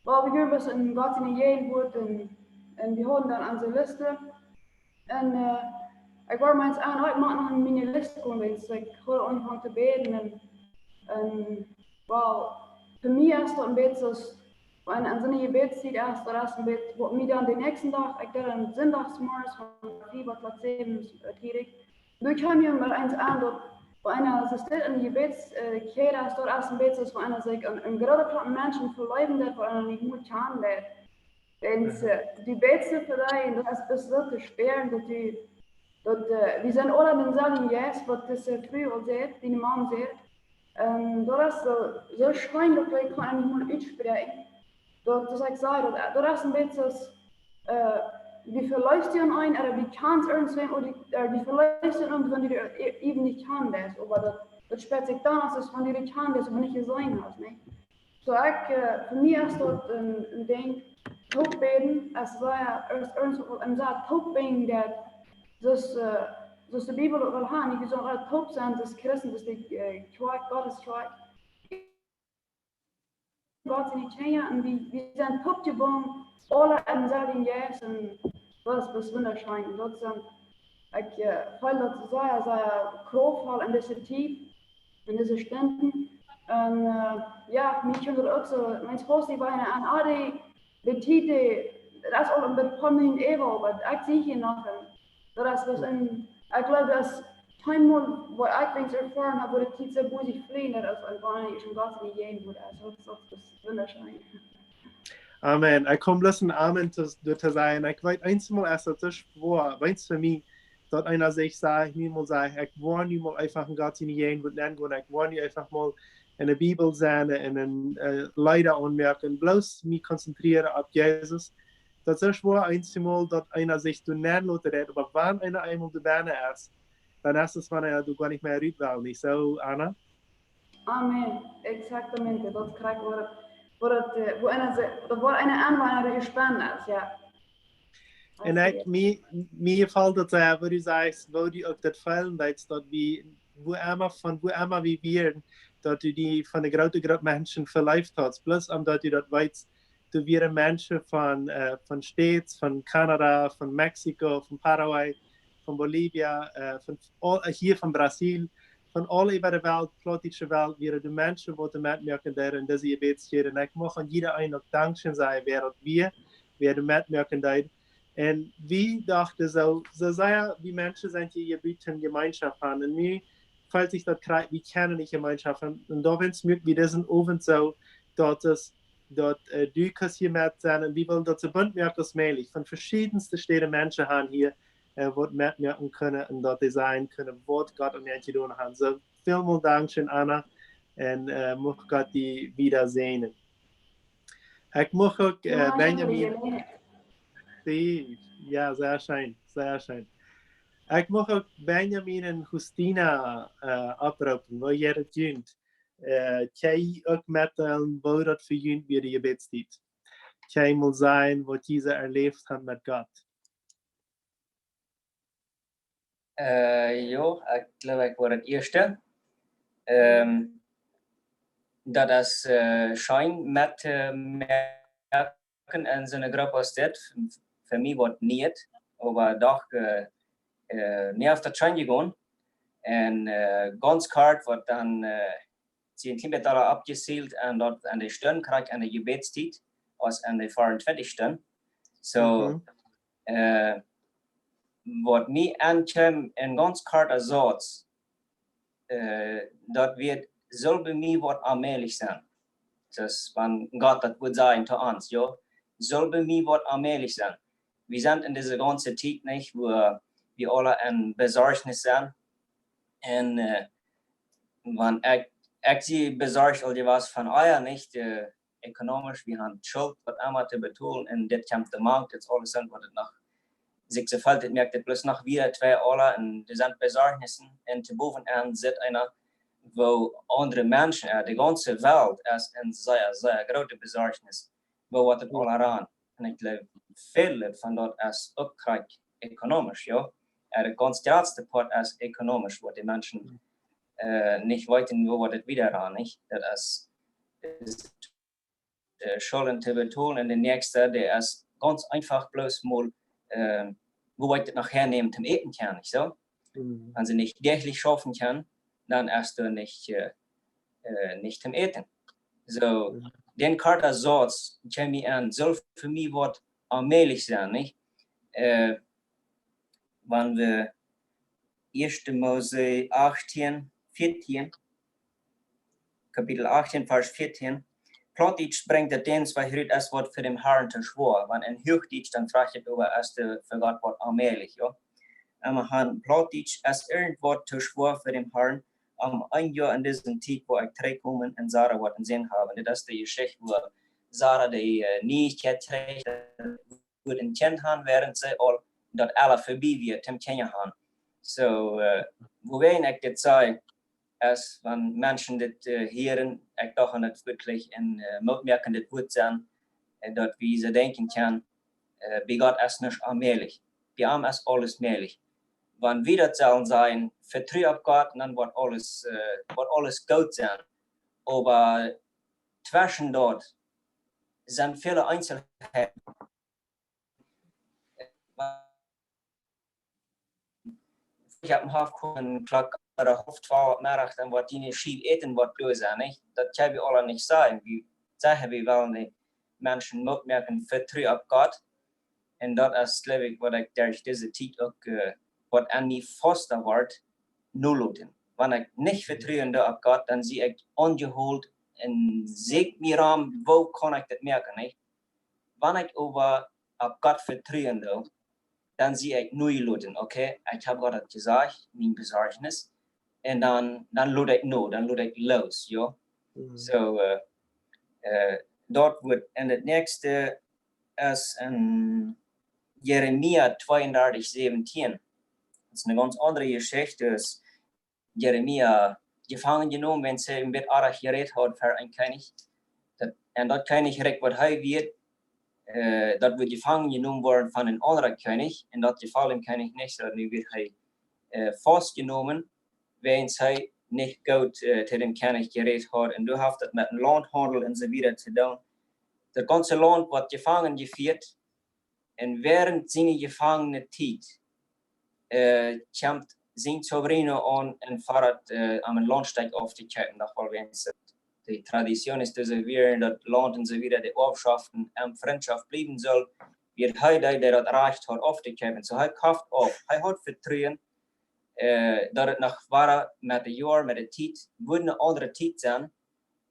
well, wie wia bloos en Gott siene Jäajenwoat un, un wie hauden dan onse List. Un ekj wort mau aun, ekj mott noch aun miene List komen, wiels ekj haud aunjefongen to bäden un, un, well, fa mie es daut een bät soo aus, wan eena en soone Jebädstiet es, daut es een bät waut mie dan dän näakjsten Dach, ekj deed dan sindachs zemorjes von fief bat Klock säwen, äh, tiedich. Doa kjeem mie mau eens aun daut, wan eena soo stell en Jebädskjäd es, daut es een bät soo aus wan eena sikj en, en grooten Klomp Menschen veleewen deed, waut eena nich mol kjanen deed. Un, äh, dee bäden fa die, un daut es, es soo to spieren, daut du, daut, äh, wie sent aula dänselwjen Jeist, waut dise Fru aul säd, dee Maun säd. Un daut es soo, soo scheen, daut ekj kaun nich mol utspräakjen. Daut, daut ekj saj, daut, daut es een bät soo aus, äh, du veleefst die en eenen, ooda du kjanst irjentwäm, ooda du, äh, du veleefst die en eenen, wan du dee ä-, äwen nich kjanen deist, oba daut, daut spieet sikj dan aus wan du dee kjanen deist, oba nich jeseenen hast, nä? Soo ekj, äh, fa mie es daut een, een Dinkj, toop bäden, es sea, es, es, es sea toop bäden daut, soo aus, äh, soo aus de Bibel uk well han, wie sellen aula toop sennen, soo aus Christen, soo aus de, äh, Kjoakj, Gott siene Kjoakj. Gott siene Kjinja, un wie, wie sent toopjebungen, aula en dänselwjen Jeist, un daut es, daut es wundascheen. Daut es, ekj, äh, feel daut sea, sea kraftvoll en dise Tiet, en dise Stunden. Un, äh, jo, mie kjemt daut uk soo, mien Haus, dee wia en, en Adi, de Tiet, dee, daut es aul een poa Minuten äwa, oba ekj sie hia noch, un daut es waut een, ekj jleew, daut es kjeenmol, waut ekj weens erfoaren hab, woo de Tiet soo bosich fleajen, daut es wan eena en Gott siene Jäajenwoat es. Daut, daut es wundascheen. Amen. Ekj kaun bloos een Amen to, doatoo sajen. Ekj weet, eensjemol es daut soo schwoa, weens fa mie, daut eena sikj sajcht, nu mol sajcht, ekj woa nu mol eefach en Gott siene Jäajenwoat nengonen, ekj woa nu eefach mol en de Bibel sennen un en, äh, Leeda aunmoaken, bloos mie konzentrieren opp Jesus. Daut es soo schwoa eensjemol, daut eena sikj doa nenloten deit, oba wan eena eemol doa bennen es, dan es et, wan eena doa goanich mea rut well, nich soo, Ana? Amen. Exactamente. Daut es krakjt waut, waut, äh, woo eena sikj, daut woat eena aun, wan eena doa jespannen es, jo. Un ekj, mie, mie felt daut sea, woo du sajchst, woo du uk daut feelen deist, daut wie, wua emma, von wua emma wie wieren, daut du die von de groote Grupp Menschen veleeft hast, bloos omdaut du daut weetst, doa wieren Menschen von, äh, von States, von Kanada, von Mexiko, von Paraguay, von Bolivia, äh, von aul, äh, hia von Brasil, von aul äwa de Welt, plautdietsche Welt, wieren de Menschen, waut doa metmoaken deeden en dise Jebädskjäd. Un ekj mucht aun jieda een uk Dankscheen sajen, wäa daut wia, wäa doa metmoaken deed. Un wie dochten soo, soo sea wie Menschen sent hia jebut toom Jemeenschoft han. Un nu feelt sikj daut krakjt, wie kjennen nich Jemeenschoft han. Un doawäajen muak wie disen Owent soo, daut et, daut, äh, du kaust hia met sennen. Un wie wellen daut soo bunt moaken aus mäajlich. Von veschiedenste Städen Menschen han hia, äh, waut metmoaken kjennen un daut dee sajen kjennen, waut Gott aun an jedonen haft. Soo, välmol Dankscheen, Ana. Un, äh, mucht Gott die wieda säajnen. Ekj mucht uk, äh, jo, Benjamin. Danke. Steve, jo, sea scheen, sea scheen. Ekj mucht uk Benjamin un Justina äh, opproopen, woo jie daut junt. Äh, kjenn jie uk metdeelen, woo daut fa junt wia de Jebädstiet? Kjenn jie mol sajen, waut jie soo erläft haben met Gott? Äh, jo, ekj jleew, ekj woa daut ieeschte. Ähm, daut es äh, scheen met äh, moaken en soone Grupp aus dit. Fa mie woat nich, oba doch äh, äh, mie haft daut scheen jegonen. Un äh, gaunz kort woat dan äh, sie een kjlien bät doa oppjesielt un daut aun de Stund krakjt aun de Jebädstiet, aus aun de veeruntwintich Stund. Soo, äh, waut mie aunkjeem, een gaunz korta Sauz, äh, daut wia, sull bie mie waut onmäajlich sennen. Daut es, wan Gott daut wudd sajen to ons, jo, sull bie mie waut onmäajlich sennen. Wie sent en dise gaunze Tiet nich, wua wie aula en Besorjnis sent. Un äh, wan ekj, ekj sie besorcht aul jewast von, ah jo, nich, äh, ekonomisch, wie haben Schult, waut emma to betolen, un dit kjemt doamank, dit es aules, waut et noch, sikj soo felt, et moakt et bloos noch wada twee aula, un doa sent Besorjnisse, un to bowen aun sitt eena, woo aundre Menschen, äh, de gaunze Welt es en sea, sea groote Besorjnis, woo woat et aula rannen. Un ekj jleew, väl von daut es uk krakjt ekonomisch, jo. Äh, de gaunz jratste Poat es ekonomisch, waut de Menschen äh, nich weeten, woo woat et wada rannen, nich? Daut es, es äh, Schulden to betolen, un de näakjste, dee es gaunz eefach bloos mol, äh, woo woa ekj daut noch häanämen toom Äten kjennen, nich soo? Wan see nich däachlich schaufen kjennen, dan es doa nich, äh, äh, nich toom Äten. Soo, dän korta Sauz kjeem mie aun, sull fa mie waut onmäajlich sennen, nich? Äh, wan wie ieeschte Mose achtieen, vieetieen, Kapitel achtieen, Varsch vieetieen. Plautdietsch brinjt daut dan soo rut, es waut fa däm Harn too schwoa. Wan en Huachdietsch, dan froagt et äwa, es doa fa Gott waut onmäajlich, jo. Oba en Plautdietsch, es irjent waut too schwoa fa däm Harn, om een Joa en dise Tiet, wua ekj trigjkom un Sara woat een Sän haben. Dit es de Jeschicht, wua Sara de äh, Nieichkjeit kjrieech, wudd een Kjint han, wäarent see aul daut aula verbie wia, toom Kjinja han. Soo, äh, wuawäajen ekj dit saj, es, wan Menschen dit äh, hieren, ekj docht aun et werkjlich een äh, Moot moaken, dit Wuat sennen, äh, daut wie soo denkjen kjennen, äh, bie Gott es nuscht onmäajlich. Bie am es aules mäajlich. Wan wie daut sellen sajen, vetru opp Gott, dan woat aules, äh, woat aules goot sennen. Oba tweschen daut sent väle Eenzelheiten. Ekj hab een haulf, een Klock ooda haulf twalw Meddach, dan woat diene Schiew Äten woat doa sennen, nich? Daut kjenn wie aula nich sajen. Wie sajen, wie wellen de Menschen Moot moaken, vetru opp Gott. Un daut es, jleew ekj, waut ekj derch dise Tiet uk, äh, waut aun mie fausta woat, nu loten. Wan ekj nich vetruen doo opp Gott, dan sie ekj aunjehoolt un sieekj mie rom, woo kaun ekj daut moaken, nich? Wan ekj oba opp Gott vetruen doo, dan sie ekj nu loten, okay? Ekj hab Gott daut jesajcht, mien Besorjnis. Un dan, dan lot ekj no, dan lot ekj loos, jo? Soo, äh, äh, daut woat, un daut näakjste es en Jeremia tweeundartich säwentieen. Daut es eene gaunz aundre Jeschicht. Daut es Jeremia jefangen jenomen, wiels hee een bät oajch jerät haud fa een Kjennich. Daut, un daut Kjennichrikj, waut hee wia, äh, daut wia jefangen jenomen worden von een aundra Kjennich, un daut jefoll däm Kjennich nich, soo nu wia hee äh, faustjenomen, wiels hee nich goot äh, to däm Kjennich jerät haud. Un doa haft daut met een Launthaundel un soo wieda to doonen. Daut gaunze Launt woat jefangen jefieet. Un wäarent siene jefangene Tiet äh, kjemt sien sobrino aun un foddat äh, am een Launtstekj auftokopen, noch woll, wiels de Tradition es, daut see wia daut Launt un soo wieda, de Oafschoft un Frintschoft bliewen sull, wia hee dee, dee daut Rajcht haud auftokopen. Soo hee koft auf. Hee haud Vetruen äh, daut et noch wada met de Joaren, met de Tiet, wudd eene aundre Tiet sennen.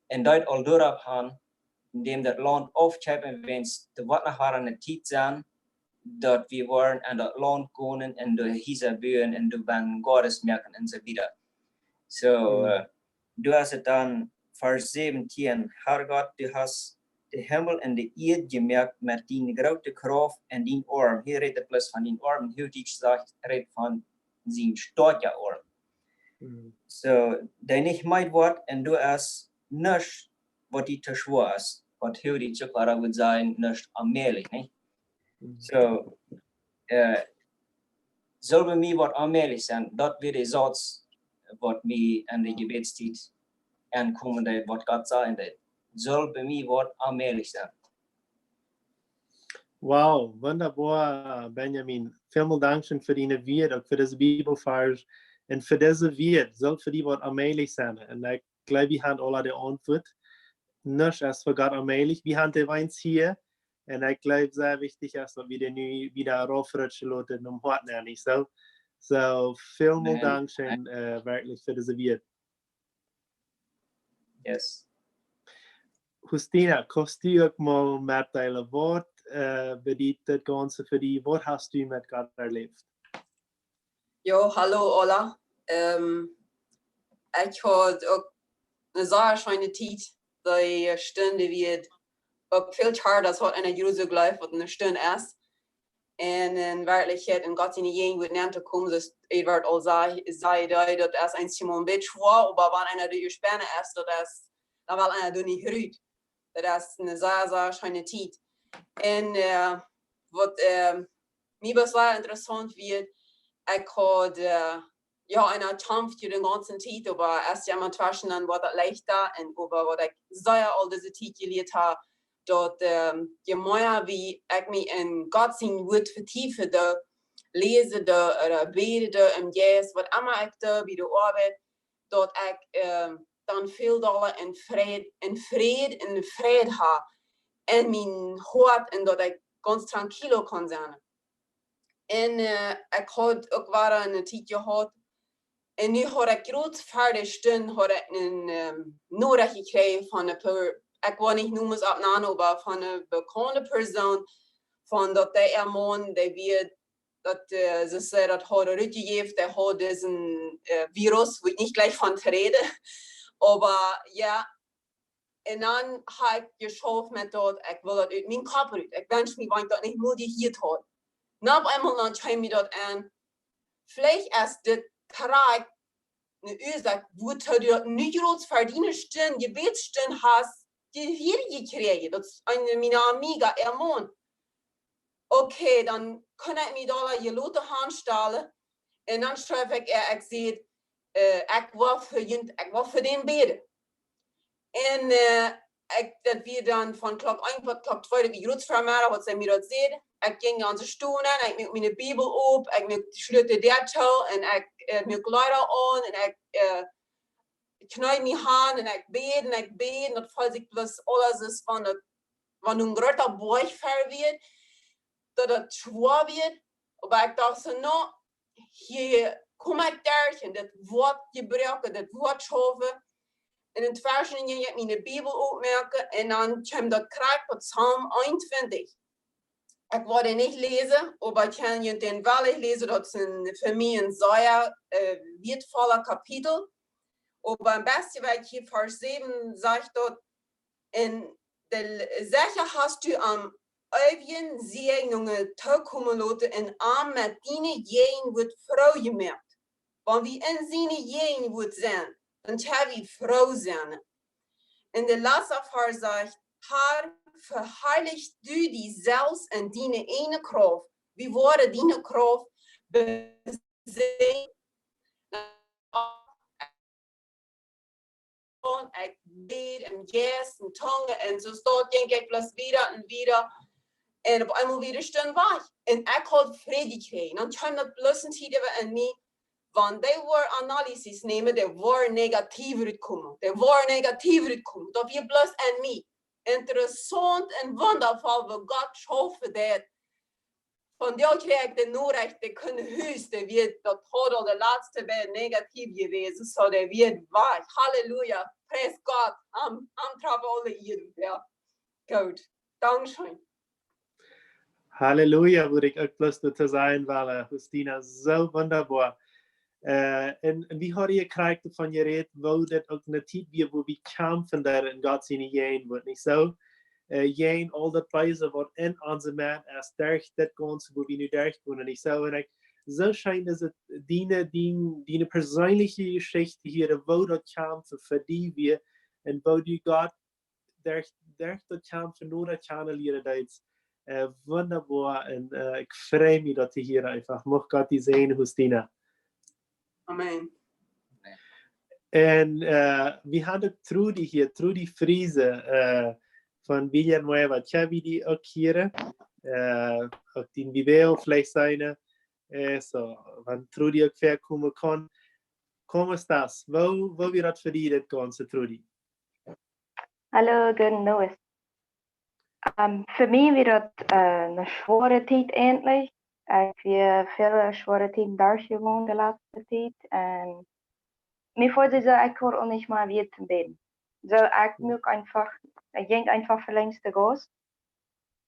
Un deed aul doaropp han, en däm daut Launt aufkopen, wiels et woat noch wada eene Tiet sennen, daut wie woaren aun daut Launt gonen un doa Hiesa buen un doa bennen Goades moaken un soo wieda. Soo, äh, doa es et dan Varsch säwentieen: Herr Gott, du hast de Himmel un de Ieed jemoakt met diene groote Krauft un dien Oarm. Hia rät hee bloos von dien Oarm, hia dee sajcht, rät von sien stoakja Oarm. Soo, dee nich meed woat un doa es nuscht, waut die too schwoa es. Waut hia dee Zuckerrohr wudd sajen, nuscht onmäajlich, nich? Soo, saul bie mie waut onmäajlich sennen, daut wia de Sauz, waut mie en de Jebädstiet enkomen deed, waut Gott sajen deed. Saul bie mie waut onmäajlich sennen. Wow, wundaboa, Benjamin. Välmol Dankscheen fa diene Wieed, uk fa dise Bibelvarsch un fa dise Wieed. Saul fa die waut onmäajlich sennen. Un ekj jleew, wie haben aule de Auntwuat. Nuscht es fa Gott onmäajlich. Wie haben de Weinz hia. Un ekj jleew, sea wichtich es, daut wie dee nu wada raufrutschen loten, om Hoat nenn, nich soo? Soo, välmol Dankscheen, werkjlich fa dise Wieed. Yes. Justina, kaust du uk mol metdeelen, waut bediet daut Gaunze fa die? Waut hast du met Gott erläft? Jo, hallo aula. Ekj haud uk ne sea scheene Tiet. Dee Stund wia uk väl kjarta aus waut eena jrods jleeft, waut ne Stund es. Un en Werkjlichkjeit en Gott siene Jäajenwuat nenn to komen, soo aus Edward aul säd, daut es eenjemol een bät schwoa, oba wan eena doa jespannen es, daut es, dan well eena doa nich rut. Daut es ne sea, sea scheene Tiet. Un waut mie wia sea interessaunt wia, ekj haud, jo, eena kjamft je de gaunze Tiet, oba es je emma tweschen dan woat daut leichta. Un oba waut ekj sea aul dise Tiet jelieet hab, daut je mea wie ekj mie en Gott sien Wuat vetiefen doo, läsen doo, ooda bäden doo em Jeist, waut emma ekj doo bie de Oabeit, daut ekj dan väl dolla en Fräd, en Fräd, en Fräd hab en mien Hoat un daut ekj gaunz tranquilo kaun sennen. Un ekj haud uk wada ne Tiet jehaut, un nu haud ekj krakjt ver de Stund haud ekj ne Norecht jekjräajen von ne, ekj woa nich Nomes oppnanen, oba von ne bekaunde Persoon, von daut dee äa Maun, dee wia, daut, soo säd, daut haud rutjejäft, dee haud disen Virus, wua ekj nich jlikj von to räden. Oba jo, un dan hab ekj jeschauft met daut, ekj well daut ut mienen Kopp rut. Ekj wensch mie, wan ekj daut nich mol jehieet haud. Un opp eemol dan kjeem mie daut aun, veleicht es dit krakjt ne Uasoak, wuatoo du daut nu jrods ver diene Stund, Jebädsstund hast, jehieet jekjräajen. Daut es eene miene Amiga, äa Maun. Okay, dan kunn ekj mie doa jeloten hanstalen. Un dan schreef ekj äa, ekj säd, ekj woa fa junt, ekj woa fa dän bäden. Un ekj, daut wia dan von Klock eent bat Klock twee, daut wia krakjt Vemeddach, waut see mie daut säd. Ekj jinkj aun de Stow nenn, ekj muak miene Bibel op, ekj muak, schloot de Däa too un ekj muak Leeda aun un ekj kjneed mie han un ekj bäd un ekj bäd un daut feeld sikj bloos aules es von daut, wan een groota Boajch ver wia, daut daut schwoa wia. Oba ekj docht soo, no, hia kom ekj derch un daut woat jebroaken, daut woat schaufen. Un entweschen jinkj ekj miene Bibel opmoaken un dan kjeem daut krakjt bat Psalm eenuntwintich. Ekj woa dän nich läsen, oba ekj kaun junt dän wellich läsen, daut es fa mie een sea wieetvolla Kapitel. Oba een bät wieda hia, Varsch säwen, sajcht daut: Un de, secha hast du am eewjen Säajen tookomen loten un am met diene Jäajenwuat froo jemoakt. Wan wie en siene Jäajenwuat sent, dan kjenn wie froo sennen. Un de latste Varsch sajcht: Herr, veharlich du die selfst en diene eene Krauft. Wie woaren diene Krauft beseenen. Un ekj bäd em Jeist, en Tungen, un soo daut jinkj ekj bloos wieda un wieda. Un opp eemol wia de Stund wajch. Un ekj haud Fräd jekjräajen. Dan kjeem daut bloos ne Tiet äwa en mie, wan dee woaren Analysis nämen, dee woaren negativ rutkomen. Dee woaren negativ rutkomen. Daut wia bloos en mie. Interessaunt un wundavoll, woo Gott schaufen deit. Vondoag kjrieech ekj de Norecht, dee kunn no Hus, dee wia, daut haud aul de latste Wäakj negativ jewast, soo dee wia wajch. Halleluja, pries Gott, am, am trof aule Ieren, jo. Goot, dankscheen. Halleluja, wudd ekj uk bloos doatoo sajen wellen, Justina, soo wundaboa. Un, un wie hauden je krakjt von jerät, woo daut uk ne Tiet wia, wua wie kjamfen doa en Gott siene Jäajenwuat, nich soo? äh, jäajen aul daut Beese waut en onse Mennschheit es, derch dit gaunze, wua wie nu derchgonen. Un ekj saj, un ekj, soo scheen es et, diene, dien, diene perseenelje Jeschicht hia, woo daut kjeem fa, fa die wia, un woo du Gott derch, derch daut kjennen, fa nu daut kjennen lieren, daut es, äh, wundaboa. Un, äh, ekj frei mie daut to hieren eefach. Mucht Gott die säajnen, Justina. Amen. Un, äh, wie haben uk Trudy hia, Trudy Friesen, äh, von Villanueva. Kjenn wie die uk hia, äh, uk dien Video veleicht seenen. Äh, soo, wan Trudy uk väakomen kaun. ¿Cómo estás? Woo, woo wia daut fa die, dit gaunze, Trudy? Hallo, gooden Dach. Ähm, fa mie wia daut, äh, eene schwoare Tiet eejentlich. Ekj hab väl schwoare Tieden derchjegonen de latste Tiet. Un mie feeld soo, ekj haud uk nich mea Wieed to bäden. Soo, ekj muak eefach, ekj jinkj eefach fa lenjd de Gauss.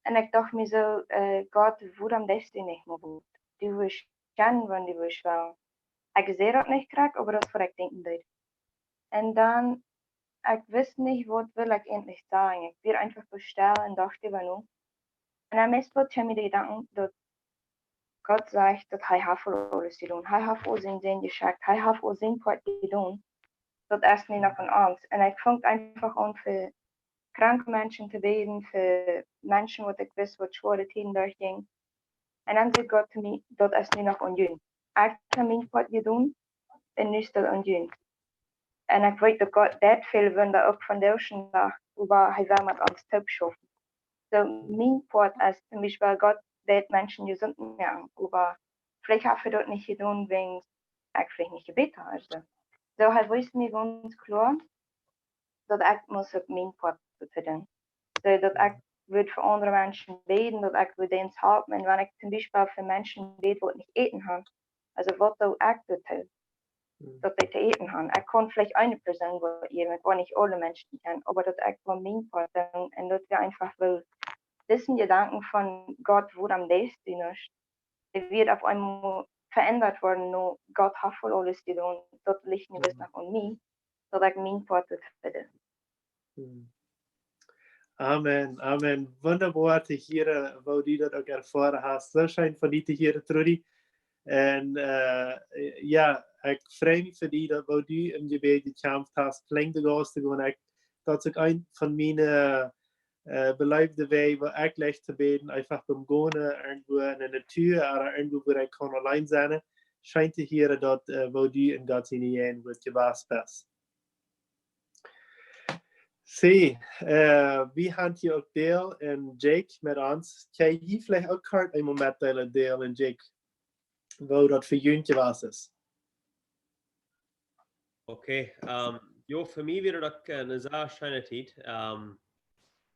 Un ekj docht mie soo, äh, Gott, wuarom deist du nich mea waut? Du wurscht kjennen, wan du wurscht wellen. Ekj sach daut nich krakjt, oba daut es waut ekj denkjen deed. Un dan, ekj wist nich, waut wull ekj eejentlich sajen. Ekj wia eefach bloos stell un docht doaräwa no. Un dan meist waut kjeem mie de Jedanken, daut Gott sajcht, daut hee haft aul aules jedonen. Hee haft aul sienen Sän jeschekjt. Hee haft aul sien Poat jedonen. Daut es nu noch aun ons. Un ekj funk eefach aun fa kranke Menschen to bäden, fa Menschen, waut ekj wist, waut schwoare Tieden derchjinjen. Un dan säd Gott to mie, daut es nu noch aun junt. Ekj hab mien Poat jedonen, un nu es daut aun junt. Un ekj weet, daut Gott deit väl Wunda uk vondoag dän Dach, oba hee well met ons toop schaufen. Soo, mien Poat es toom Biespel, Gott deit Menschen jesunt moaken, oba veleicht haft hee daut nich jedonen, wiels ekj veleicht nich jebät haud. Soo, hee wees mie gaunz kloa, daut ekj must uk mien Poat doonen. Soo daut ekj wudd fa aundre Menschen bäden, daut ekj wudd dee halpen. Un wan ekj toom Biespel fa Menschen bäd, waut nich Äten haben, aulsoo waut doo ekj doatoo, daut dee to äten haben? Ekj kaun veleicht eene Persoon waut jäwen, ekj kaun nich aule Menschen kjennen, oba daut ekj kaun mien Poat doonen un daut wia eefach woll disen Jedanken von Gott, wuarom deist du nuscht? Daut wia opp eemol veendat worden, nu Gott haft aul aules jedonen, daut licht nu bloos noch aun mie, daut ekj mien Poat doo. Hm. Amen, amen. Wundaboa to hieren, woo du daut uk erfoaren hast. Soo scheen von die to hieren, Trudy. Un, äh, jo, ekj frei mie fa die, daut woo du em Jebäd jekjamft hast, kjlink de Gauss to gonen. Ekj, daut es uk eent von miene, äh, beleewde Wäaj, woo ekj lech to bäden, eefach biem gonen, irjentwua enne Natua, ooda irjentwua, wua ekj kaun auleen sennen. Scheen to hieren, daut, äh, woo du en Gott siene Jäajenwoat jewast best. Soo, äh, wie haben hia uk Dale un Jake met ons. Kjenn jie veleicht uk kort eemol metdeelen, Dale un Jake, woo daut fa junt jewast es? Okay, ähm, jo, fa mie wia daut uk, äh, eene sea scheene Tiet. Ähm,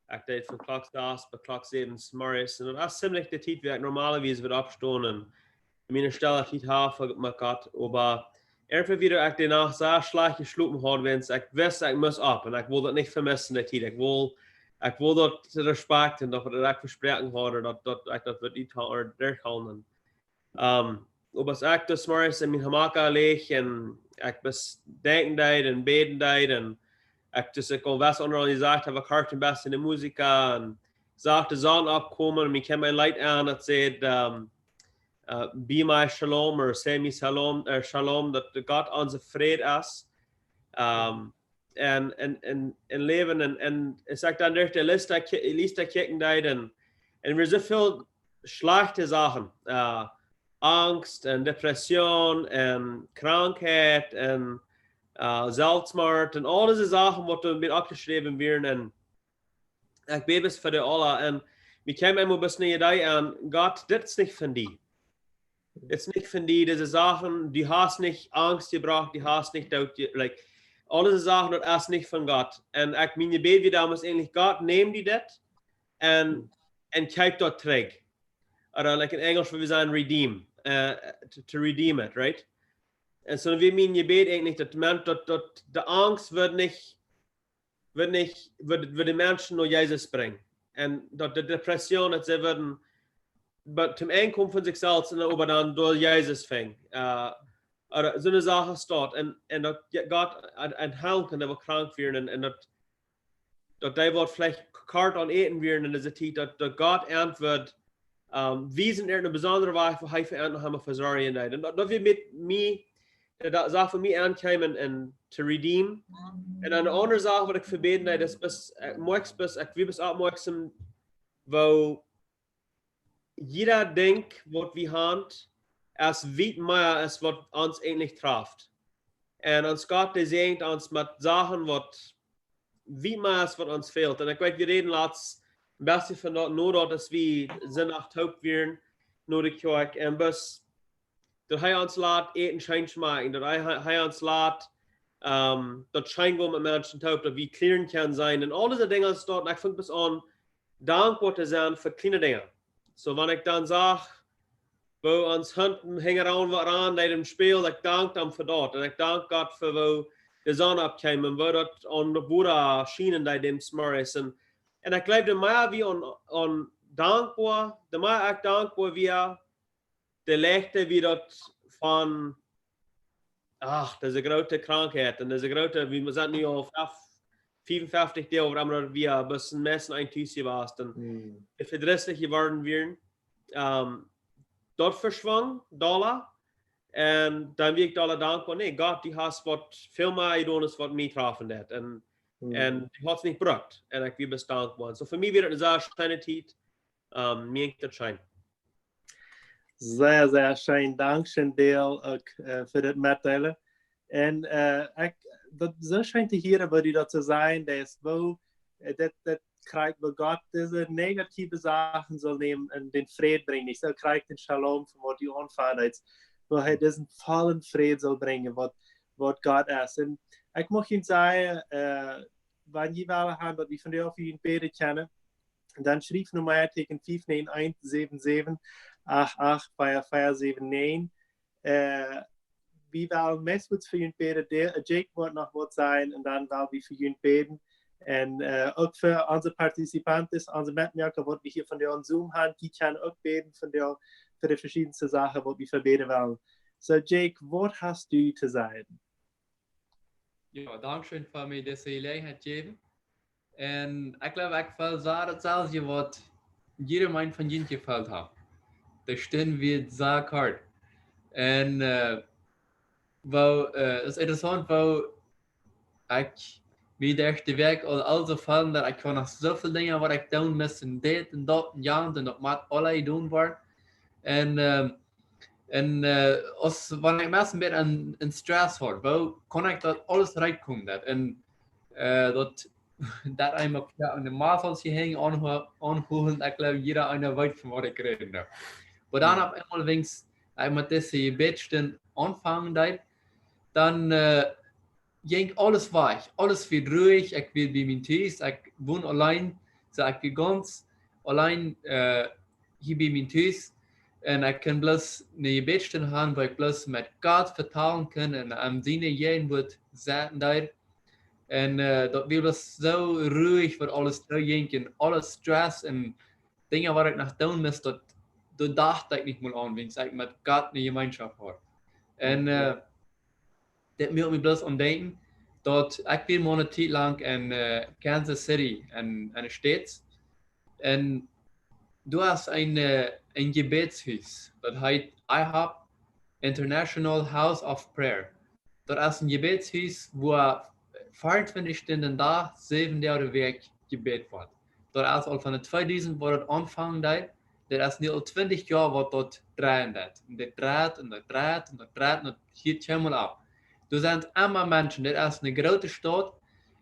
ekj deed von Klock sas bat Klock säwen zemorjes. Un daut es ziemlich de Tiet, wua ekj normalerwies wudd oppstonen un miene stelle Tiet haben met Gott. Oba irjentwoo wia daut, ekj de Nacht soo schlajcht jeschlopen haud, wiels ekj wist, ekj must opp. Un ekj wull daut nich vemissen, de Tiet. Ekj wull, ekj wull daut respakjten, daut waut ekj vesproaken haud, daut, daut ekj daut wudd utha-, ooda derchhoolen. Ähm, oba aus ekj zemorjes en mien Hamaca leech un ekj bloos denkjen deed un bäden deed un ekj, dus ekj aul wist, aundre aul jesajcht haben, ekj horcht een bät de Musik un sach de Sonn oppkomen un mie kjeem een Leet aun, daut säd, ähm, äh, Be my shalom, ooda Say me shalom, äh, shalom, daut de Gott onse Fräd es. Ähm, un, un, un, un läwen un, un aus ekj dan derch de Lista kj-, Lista kjikjen deed un, un wia soo väl schlajchte Sachen, äh, Angst un Depression un Krankheit un, äh, Selbstmord un aul dise Sachen, waut doa met oppjeschräwen wieren. Un ekj bäd fa dee aula. Un mie kjeem eemol bloos eene Idee aun, Gott, dit es nich von die. Dit es nich von die, dise Sachen, du hast nich Angst jebrocht, du hast nich Doot je-, like, aul dise Sachen, daut es nich von Gott. Un ekj, mien Jebäd wia donn eejentlich, Gott, nemm die dit un, un kjeep daut trigj. Ooda, like, en Enjlisch wudd wie sajen, redeem. Äh, to, to redeem it, right? Un soo wia mien Jebäd eejentlich, daut meent, daut, daut de Angst wudd nich, wudd nich, wudd, wudd de Menschen no Jesus brinjen. Un daut de Depression, daut see wudden, oba toom Enj komen von sikj selfst un oba dan derch Jesus finjen. Äh, ooda soone Sachen staut. Un, un daut, jo, Gott aun, aun Heilunk, un dee waut krank wieren. Un, un daut, daut dee waut veleicht kort aun Äten wieren en dise Tiet, daut, daut Gott an wudd, ähm, wiesen en eene besondre Wajch, woo hee fa an noch emol vesorjen deed. Un daut, daut wia met mie, daut, daut Sach fa mie aunkjeem un to redeem. Un dan eene aundre Sach, waut ekj vebäden deed, es, es, ekj moakt, es, ekj wia oppmoaksom, woo jieda Dinkj, waut wie haben, es wiet mea es, waut ons eejentlich traft. Un ons Gott, dee säajent ons met Sachen, waut wiet mea es, waut ons fält. Un ekj weet, wie räden latst een bät von daut, no daut, aus wie Sindach toop wieren, no de Kjoakj, un bes daut hee ons lat Äten scheen schmakjen, daut hee, hee, hee ons lat, ähm, daut scheen gonen met Menschen toop, daut wie Kjlieren kjennen sennen, un aul dise Dinja es daut, un ekj funk bes aun, dankboa to sennen fa kjliene Dinja. Soo, wan ekj dan sach, woo ons Hunt hinjaraun waut ran deed em Speel, ekj dank am fa daut. Un ekj dank Gott fa woo de Sonn oppkjeem un woo daut aun de Buda schienen deed däm Smorjes. Un, un ekj jleew, de mea wie aun, aun dankboa, de mea ekj dankboa wia, de leichta wia daut von, ach, dise groote Krankheit un dise groote, wie sent nu aul fef-, fiefunfeftich Doag, wua wie bloos een Mess en een Tus jewast. Un de vedrisslich jeworden wieren, ähm, daut veschwunk, dolla. Un dan wia ekj dolla dankboa. Nä, Gott, du hast waut väl mea jedonen aus waut mie trafen deed. Un, un du hast nich jebrukt. Un ekj wia bes dankboa. Soo fa mie wia daut eene sea scheene Tiet. Ähm, mie jinkj daut scheen. Sea, sea scheen. Dankscheen, Dale, uk, äh, fa daut Metdeelen. Un, äh, ekj, daut es soo scheen to hieren, woo du daut soo sajen deist, woo, äh, daut, daut kjricht, woo Gott dise negative Sachen saul nämen un dän Fräd brinjen. Nich soo kjricht dän Shalom, von waut du aunfangen deist, woo hee disen vollen Fräd saul brinjen, waut, waut Gott es. Un ekj mucht junt sajen, äh, wan jie wellen haben, daut wie von dee auf jie bäden kjennen, dan schriew no mie, Tieekjen fiew näajen eent säwen säwen acht acht vea vea säwen näajen. Äh, wie wellen meist goot fa junt bäden, de, äh, Jake woat noch waut sajen un dan well wie fa junt bäden. Un, äh, uk fa onse Participanten, onse Metmoaka, waut wie hia vondoag aun Zoom haben, dee kjennen uk bäden vondoag fa de veschiedne Sachen, waut wie fa bäden wellen. Soo, Jake, waut hast du to sajen? Jo, dankscheen fa mie dise Jeläajenheit jäwen. Un ekj jleew, ekj feel sea daut selwje waut jieda eena von junt jefeelt haft. De Stemm wia sea kort. Un, äh, woo, äh, es interessaunt, woo ekj mie de ieeschte Wäakj aul, aul soo feeld, daut ekj haud noch soo väl Dinja, waut ekj doonen must, un dit un daut un jant, un daut mott aules jedonen woaren. Un, ähm, un, äh, aus wan ekj meist een bät een, een Stress haud, woo kunn ekj daut aules rutkomen, daut? Un, äh, daut, daut eemol, jo, en de Maas aus jie henjen aunho-, aunholen, ekj jleew, jieda eena weet von waut ekj räd, jo. Oba dan opp eemol, wan ekj met dise Jebädsstund aunfangen deed, dan, äh, jinkj aules wajch, aules wort ruhich, ekj wia bie mien Tus, ekj won auleen, soo ekj wia gaunz auleen, äh, hia bie mien Tus. Un ekj kunn bloos eene Jebädsstund haben, wua ekj bloos met Gott vetalen kunn un aun siene Jäajenwoat sitten deed. Un, äh, daut wia bloos soo ruhich, waut aules doa jinkj un aule Stress un Dinja, waut ekj noch doonen must, daut, doa docht ekj nich mol aun, wan ekj met Gott eene Jemeenschoft haud. Un, äh, daut muak mie bloos aun denkjen, daut ekj wia mol eene Tiet lang en, äh, Kansas City en, en de States. Un doa es een, äh, een Jebädshus, daut heet IHOP, International House of Prayer. Daut es een Jebädshus, wua vea un twintich Stunden Dach, säwen Doag de Wäakj jebät woat. Daut es aul von de tweedusent, wua daut aunfangen deed. Daut es nu aul twintich Joa, waut daut dreien deit. Un daut dreit un daut dreit un daut dreit un daut hieet kjeenmol opp. Doa sent emma Menschen, daut es eene groote Staut,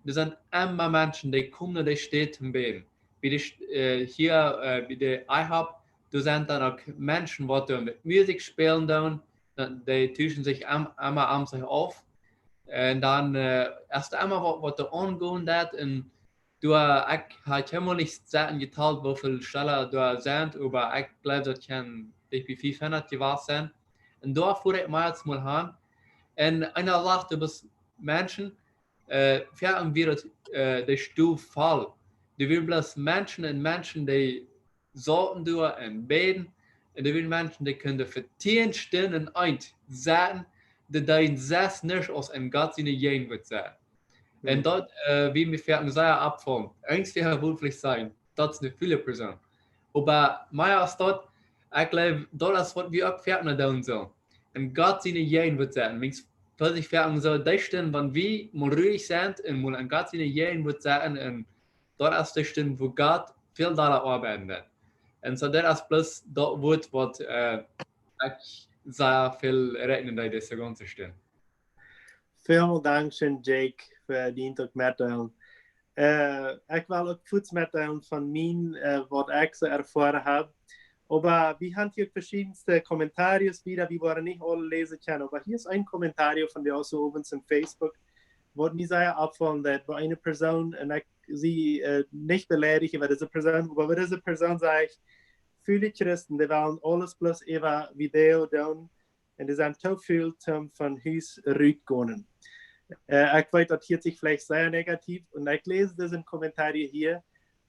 doa sent emma Menschen, dee komen no de Staut toom bäden. Bie de St-, äh, hia, äh, bie de IHOP, doa sent dan uk Menschen, waut doa met Musikj spälen doonen, dan, dee tuschen sikj em-, emma aun sikj auf. Un dan, äh, es doa emma waut, waut doa aungonen deit, un doa, ekj hab kjeenmol nich sajen jetalt, woo väl Städen doa sent, oba ekj jleew, daut kaun dicht bie fiefhundat jewast sennen. Un doa fua ekj mie eenjemol han. Un eena sach, doa wia Menschen, äh, ver ons wia daut, äh, de Stow voll. Doa wieren bloos Menschen un Menschen, dee sauten doa un bäden. Un doa wieren Menschen, dee kunnen fa tieen Stunden eent sitten, dee deeden sest nuscht aus en Gott siene Jäajenwoat sennen. Un daut, äh, wia mie foaken sea oppfaulen. Irjentwäa wudd veleicht sajen, daut es eene fule Persoon. Oba mea aus daut, ekj jleew, daut es waut wie uk foaken doonen sellen. En Gott siene Jäajenwoat setten. Wiels, daut es foaken soo, dee Stund, wan wie mol ruhich sent un mol en Gott siene Jäajenwoat setten, un daut es dee Stund, wua Gott väl dolla oabeiden woat. Un soo, daut es bloos daut Wuat, waut, äh, ekj sea väl räakjnen deed, dise gaunze Stund. Väl Dank, Jake, fa dien Tuk metdeelen. Äh, ekj well uk fuaz metdeelen von mien, äh, waut ekj soo erfoaren hab. Oba wie haben hia veschiedne Kommentaren, wada, wie woaren nich aule läsen kjennen, oba hia es een Kommentar von de Osse Owens en Facebook, waut mie sea oppfaulen deed, wua eene Persoon, un ekj sie, äh, nich beleidicht äwa dise Persoon, oba wua dise Persoon sajcht, väle Christen, dee wellen aules bloos äwa Video doonen, un dee sent too ful toom von Hus rutgonen. Äh, ekj weet, daut hieet sikj veleicht sea negativ, un ekj läs disen Kommentar hia,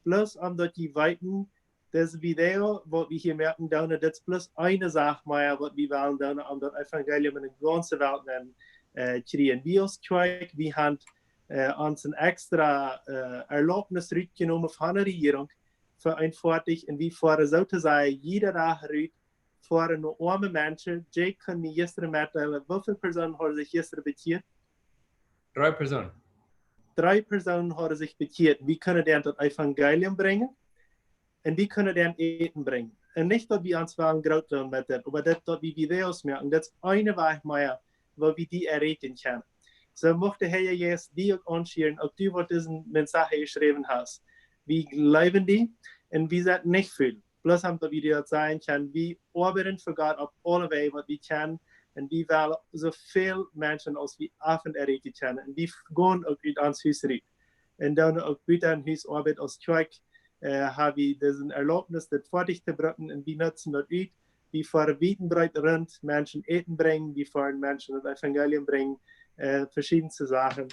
bloos om daut jie weeten, dise Video, waut wie hia moaken doonen, daut es bloos eene Sach mea, waut wie wellen doonen, om daut Evangelium en de gaunze Welt nenn, äh, kjrieen. Wie aus Kjoakj, wie haben, äh, ons eene extra, äh, Erlaubnis rutjenomen von de Rejierunk, fa een Foatich, un wie foaren soo to sajen, jieda Dach rut, foaren no oame Menschen. Jake kunn mie jistren metdeelen, woo väl Persoonen haben sikj jistren bekjieet? Dree Persoonen. Dree Persoonen haben sikj bekjieet. Wie kjennen dee daut Evangelium brinjen. Un wie kjennen dee Äten brinjen. Un nich, daut wie ons wellen groot doonen met daut, oba daut, daut wie Videos moaken, daut es een Wajch mea, woo wie dee erreichen kjennen. Soo mucht de Herr Jesus die uk aunschieren, uk du, waut dise Message jeschräwen hast. Wie jleewen die, un wie sent nich väl. Bloos om daut wie daut sajen kjennen, wie oabeiden fa Gott opp aule Wäaj, waut wie kjennen, un wie wellen soo väl Menschen aus wie opp ons erreichen kjennen, un wie gonen uk ut ons Hus rut. Un dan uk buten Hus Oabeit aus Kjoakj, äh, hab wie dise Erlaubnis, daut Foatich to brucken, un wie nutzen daut ut, wie foaren wiet un breet runt, Menschen Äten brinjen, wie foaren Menschen daut Evangelium brinjen, äh, veschiedne Sachen,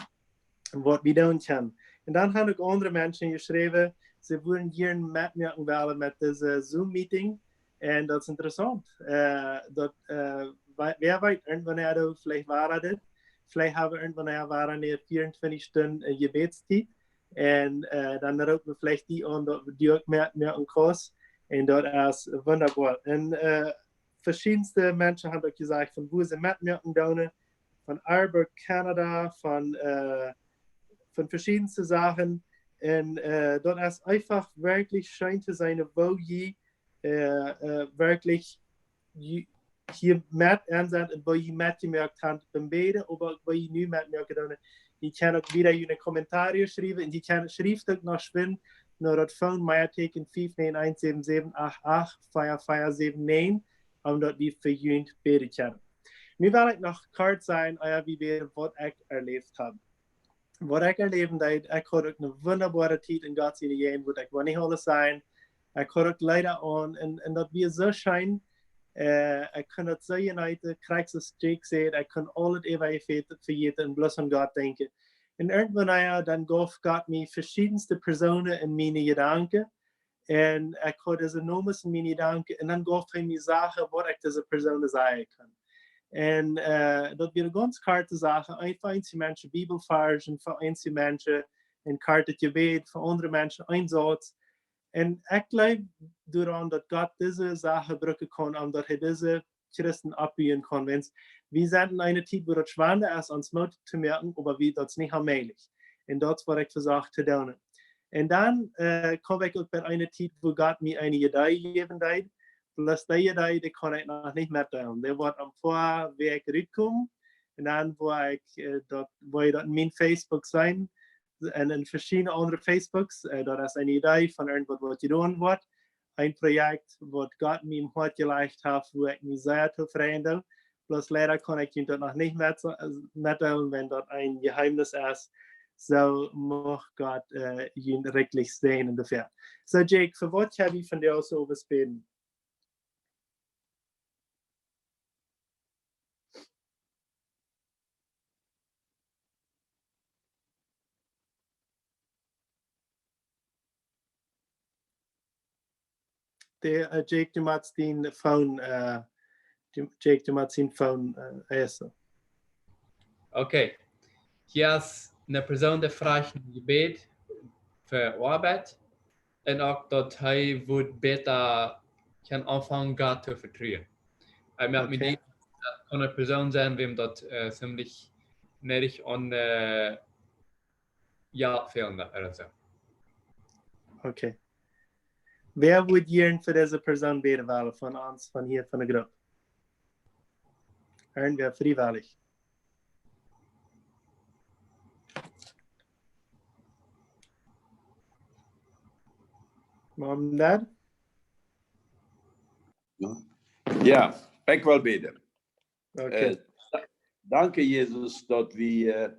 waut wie doonen kjennen. Un dan haben uk aundre Menschen jeschräwen, see wudden jieren metmoaken wellen met dise Zoom-Meeting. Un daut es interessaunt. Äh, daut, äh, wäa, wäa weet, irjentwanea doa veleicht wada dit. Veleicht haben wie irjentwanea wada eene vieauntwintich Stunden, äh, Jebädstiet. Un, äh, dan roopen wie veleicht die aun, daut wie dee uk metmoaken kjennen. Un daut es wundaboa. Un, äh, veschiedne Menschen haben uk jesajcht, von wua see metmoaken doonen, von Alberta, Kanada, von, äh, von veschiedne Sachen. Un, äh, daut es eefach werkjlich scheen to seenen, woo jie, äh, äh, werkjlich jie, jie met aun sent un woo jie metjemoakt haben biem Bäden, oba woo jie nu metmoaken doonen. Jie kjennen uk wada june Kommentaren schriewen, un jie kjennen, schrieft uk noch schwind no daut Phone, Meateken fiew näajen eent säwen säwen acht acht vea vea säwen näajen, om daut wie fa junt bäden kjennen. Nu well ekj noch kort sajen, ea wie wada, waut ekj erläft hab. Waut ekj erläwen deed, ekj haud uk eene wundaboare Tiet en Gott siene Jäajenwoat, waut ekj woa nich aules sajen. Ekj haud uk Leeda aun, un, un daut wia soo scheen, äh, ekj kunn daut soo jeneeten, krakjt soo aus Jake säd, ekj kunn aules äwa vejäten un bloos aun Gott denkjen. Un irjentwanea, dan jeef Gott mie veschiedne Persoonen en miene Jedanken. Un ekj haud dise Nomes en miene Jedanken. Un dan jeef hee mie Sachen, waut ekj dise Persoonen sajen kunn. Un, äh, daut wieren gaunz korte Sachen. Een fa eenzelne Menschen Bibelvarsch, fa eenzelne Menschen een kortet Jebäd, fa aundre Menschen een Sauz. Un ekj jleew doaraun, daut Gott dise Sachen brucken kaun, om daut hee dise Christen oppbuen kaun, wiels wie sent en eene Tiet, wua daut schwoa es, ons Moot to moaken, oba wie, daut es nich onmäajlich. Un daut es, waut ekj vesach to doonen. Un dan, äh, kjeem ekj uk bie eene Tiet, wua Gott mie eene Idee jäwen deed. Bloos dee Idee, dee kunn ekj noch nich metdeelen. Dee woat aum Foa, wua ekj rutkomen. Un dan woa ekj, äh, daut, woa jie daut en mien Facebook seenen. Un en veschiedne aundre Facebooks, äh, daut es eene Idee von irjentwaut, waut jedonen woat. Een Projekt, waut Gott mie em Hoat jelajcht haft, wua ekj mie sea tofräd bie. Bloos leida kaun ekj junt daut noch nich met, äh, metdeelen, wiels daut een Jeheemnis es. Soo mucht Gott, äh, junt rikjlich säajnen doafäa. Soo, Jake, fa waut hab wie vondoag soo vespäden? De, äh, Jake, du motst dien Phone, äh, du, Jake, du motst dien Phone, äh, eesen. Okay. Hia es eene Persoon, dee froagt een Jebäd fa Oabeit un uk daut hee woat bäta kjennen aunfangen, Gott to vetruen. Ekj moak mie Okay. dee, daut kaun eene Persoon sennen, wäm daut äh, ziemlich nödig un äh, ja, fälen daut ooda soo. Okay. Wäa wudd jieren fa dise Persoon bäden wellen von ons, von hia, von de Grupp? Irjentwäa freiwellich? Mom, Dad? Jo, ekj well bäden. Okay. Äh, da- danke, Jesus, daut wie äh,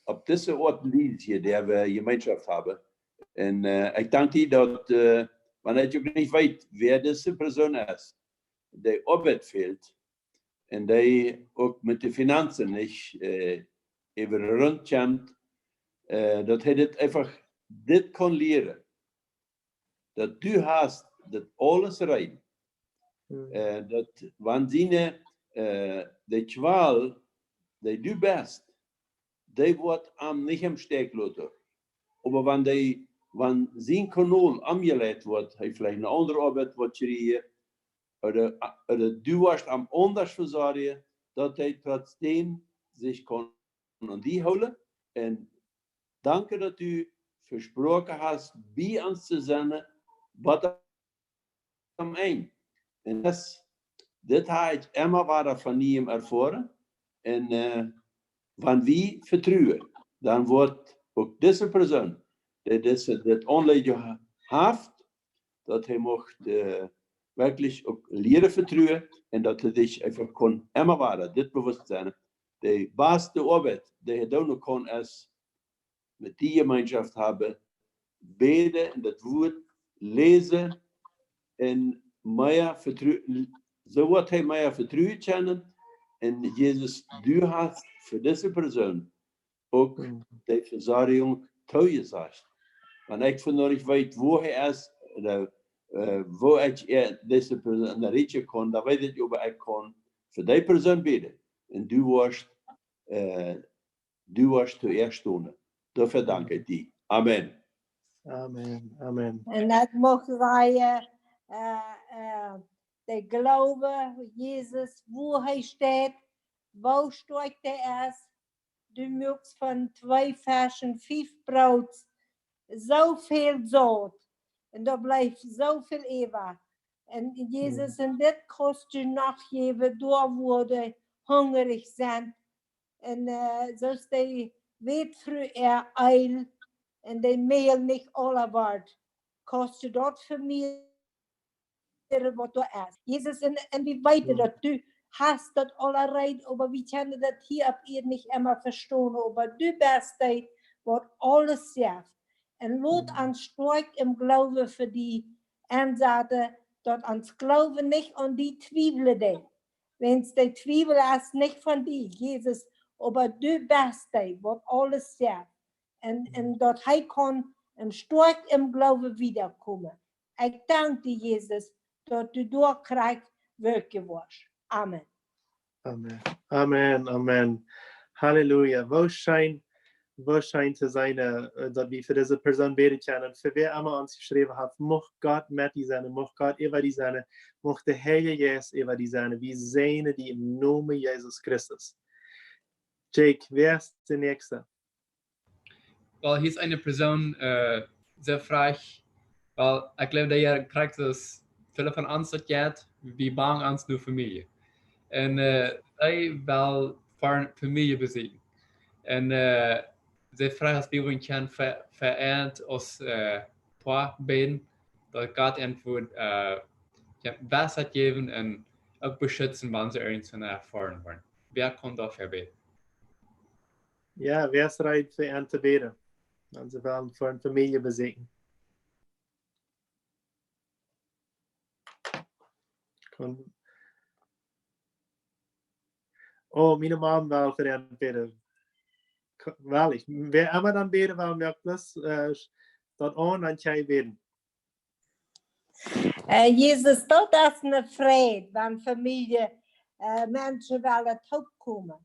opp dise Oat un Wies hia, daut wie Jemeenschoft haben. Un äh, ekj dank die daut, äh, wan ekj uk nich weet, wäa dise Persoon es, dee Oabeit fält un dee uk met de Finanzen nich äh, äwa de Runt kjemt, äh, daut hee dit eefach, dit kaun lieren, daut du hast daut aules rein. Mhm. Äh, daut wan siene, äh, de Kjwal, dee du best, dee woat am nich em Stekj loten. Oba wan dee, wan sien Kanol omjeleit woat, hee veleicht eene aundre Oabeit woat kjrieen, ooda, ooda du woascht am aundasch vesorjen, daut hee trotzdäm sikj kaun aun die hoolen. Un danke, daut du vesproaken hast, bie ons to sennen, waut am Enj. Un daut, dit hab ekj emma wada von nieem erfoaren. Un äh, wan wie vetruen, dan woat uk dise Persoon, dee dise, dit Aunlieden ha- haft, daut hee mucht äh, werkjlich uk lieren vetruen un daut hee sikj eefach kaun emma wada dit bewusst sennen, de baste Oabeit, dee hee doonen kaun, es met die Jemeenschoft haben, bäden un daut Wuat läsen un mea vetru-, soo woat hee mea vetruen kjennen. Un Jesus, du hast fa dise Persoon uk Mhm. de Vesorjunk toojesajcht. Wan ekj vondoag nich weet, wua hee es, ooda äh, wua ekj äh, dise Persoon erreichen kaun, dan weet ekj, oba ekj kaun fa dee Persoon bäden. Un du woascht äh, du woascht toieescht stonen. Doafäa dank ekj die. Amen. Amen. Amen. Un ekj mucht sajen, äh, äh, de Gloowen, Jesus, wua hee steit, woo stoakj hee es, du muakst von twee Fesch un fief Broot soo väl Saut. Un doa blift soo väl äwa. Un Jesus, Mhm. un dit kaust du noch jäwen, doa wua dee hungrich sent. Un äh, soo aus de Wätfru äa Eelj un de Mäl nich aula wort, kaust du daut fa mie waut doa es. Jesus, un, un wie weeten, Mhm. daut du hast daut aula reed, oba wie kjennen daut hia opp Ieed nich emma vestonen, oba du best dee, waut aules jeft. Un lot Mhm. ons stoakj em Gloowen fa die ensaten, daut ons Gloowen nich aun die twiewlen deit. Wan de Twiewel es nich von die, Jesus, oba du best dee, waut aules jeft. Un, un daut hee kaun em stoakj em Gloowen wiedakomen. Ekj dank die, Jesus, daut du doa krakjt wirkjen woascht. Amen. Amen. Amen. Amen. Halleluja. Woo scheen, woo scheen to sennen, äh, daut wie fa dise Persoon bäden kjennen. Fa wäa emma ons jeschräwen haft, mucht Gott met die sennen, mucht Gott äwa die sennen, mucht de Heilje Jeist äwa die sennen. Wie säajnen die em Nomen Jesus Christus. Jake, wäa es de näakjste? Well, hia es eene Persoon, äh, see fruach, well, ekj jleew, daut jie krakjt soo aus väle von ons daut jeit, wie bangen ons no Famielje. Un äh, see well fa Famielje besieekjen. Un äh, see fruach, aus wie kjennen fa, fa an aus äh, Poa bäden, daut Gott an woat äh, jo, Weisheit jäwen un uk beschitzen, wan see irjentwaut erfoaren woaren. Wäa kaun doafäa bäden? Jo, wäa es reed fa an to bäden? Wan see wellen fa Famielje besieekjen. Kaun, oh, miene Mom well fa an bäden. Ka-, well ekj, wäa emma dan bäden well, moakt bloos äh, daut aun, dan kaun ekj bäden. Äh, Jesus, daut es eene Freid, wan Famielje, äh, Menschen wellen toopkomen.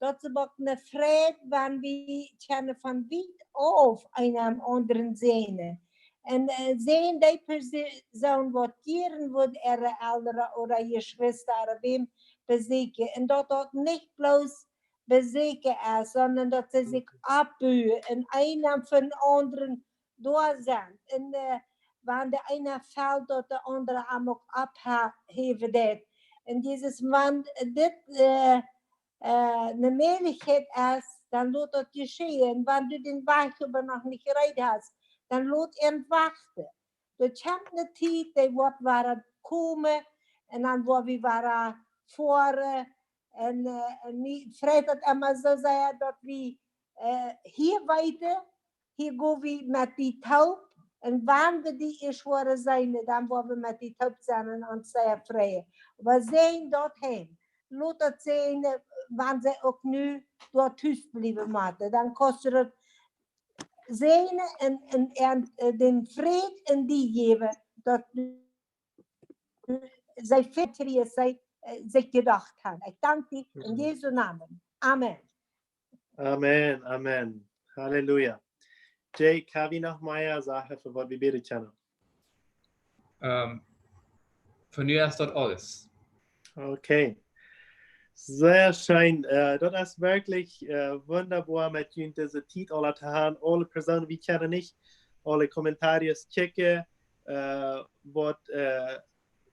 Daut es uk ne Freid, wan wie kjennen von wiet auf eenen aundren seenen. Un, äh, seenen dee Persoon, waut jieren wudd äare Elren ooda Jeschwista ooda wäm besieekjen. Un daut daut nich bloos besieekjen es, sonda daut see sikj oppbuen un eena fa dän aundren doa sent. Un, äh, wan de eena felt, daut de aundre am uk opphäwen deit. Un Jesus, wan dit, äh, äh, ne Mäajlichkjeit es, dan lot daut jeschehen. Wan du dän Wajch oba noch nich reed hast, dan lot am wachten. Doa kjemt ne Tiet, dee woat wada komen, un dan woa wie wada foaren. Un, äh, un mie freit daut emma soo sea, daut wie, äh, hia weeten, hia go wie met die toop. Un wan wie die ieescht woaren seenen, dan woa wie met die toop sennen un ons sea freien. Oba seenen daut heim. Lot daut seenen, äh, wan see uk nu doa tus bliewen motten. Dan kaust du daut seenen un, un, un, äh, dän Fräd en die jäwen, daut see väl trigj, see, äh, sikj jedocht haben. Ekj dank die en Mhm. Jesu Namen. Amen. Amen, amen. Halleluja. Jay, kaun wie noch mea sajen, fa waut wie bäden kjennen? Ähm, fa nu es daut aules. Okay. Sea scheen. Äh, daut es werkjlich, äh, wundaboa met junt dise Tiet aula to haben. Aule Persoonen, wie kjennen nich aule Kommentaren kjikjen, äh, waut, äh,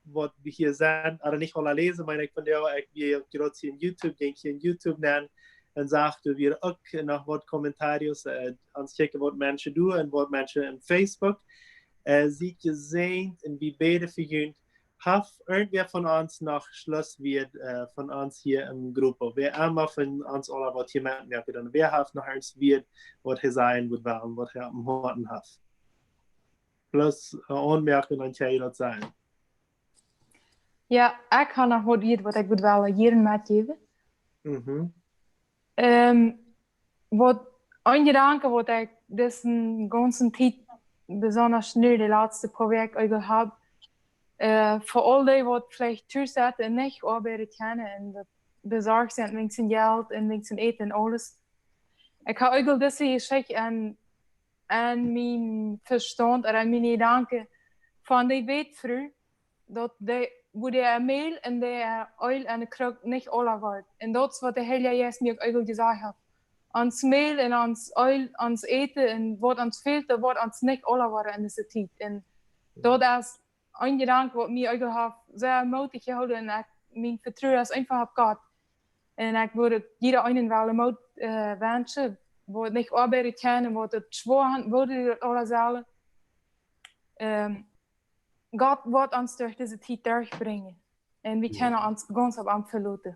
waut wie hia sent, ooda nich aula läsen, meen ekj, von dee, ekj wia jrod hia en YouTube, jinkj hia en YouTube nenn un sach, doa wieren uk noch waut Kommentaren, äh, aun kjikjen waut Menschen doonen un waut Menschen en Facebook. Äh, siet jesäajent un wie bäden fa junt. Haft irjentwäa von ons noch Schlusswieed, äh, von ons hia em Grupp? Wäa emma von ons aula waut hia metmoakt, dan wäa haft noch een Wieed, waut hee sajen wudd wellen, waut hee oppem Hoaten haft? Bloos, äh, aunmoaken, dan kaun jie daut sajen. Jo, ekj hab noch waut hia, waut ekj wudd wellen jieren metjäwen. Mhm. Ähm, waut, een Jedanke, waut ekj dise gaunze Tiet, besonda nu de latste poa Wäakj, uk hab, äh, fa aul dee, waut veleicht tus sent un nich oabeiden kjennen un daut besorcht sent wäajen Jelt un wäajen Äten un aules. Ekj hab uk dise Jeschicht aun, aun mien Vestaunt ooda aun miene Jedanken von dee Wätfru, daut dee, woo de Mäl un de, äh, Eelj aun de Kruck nich aula woat. Un daut es waut de Heilje Jeist mie uk jesajcht haft. Ons Mäl un ons Eelj, ons Äten un waut ons fält, daut woat ons nich aula woaren en dise Tiet. Un daut es een Jedanke, waut mie uk haft sea mootich jehoolen un ekj, mien Vetruen es eefach opp Gott. Un ekj wudd jieda eenen wellen Moot, äh, wenschen, waut nich oabeiden kjennen, waut daut schwoa haben, woo dee daut aula sellen. Ähm, Gott woat ons derch dise Tiet derchbrinjen. Un wie Mhm. kjennen ons gaunz opp am veloten.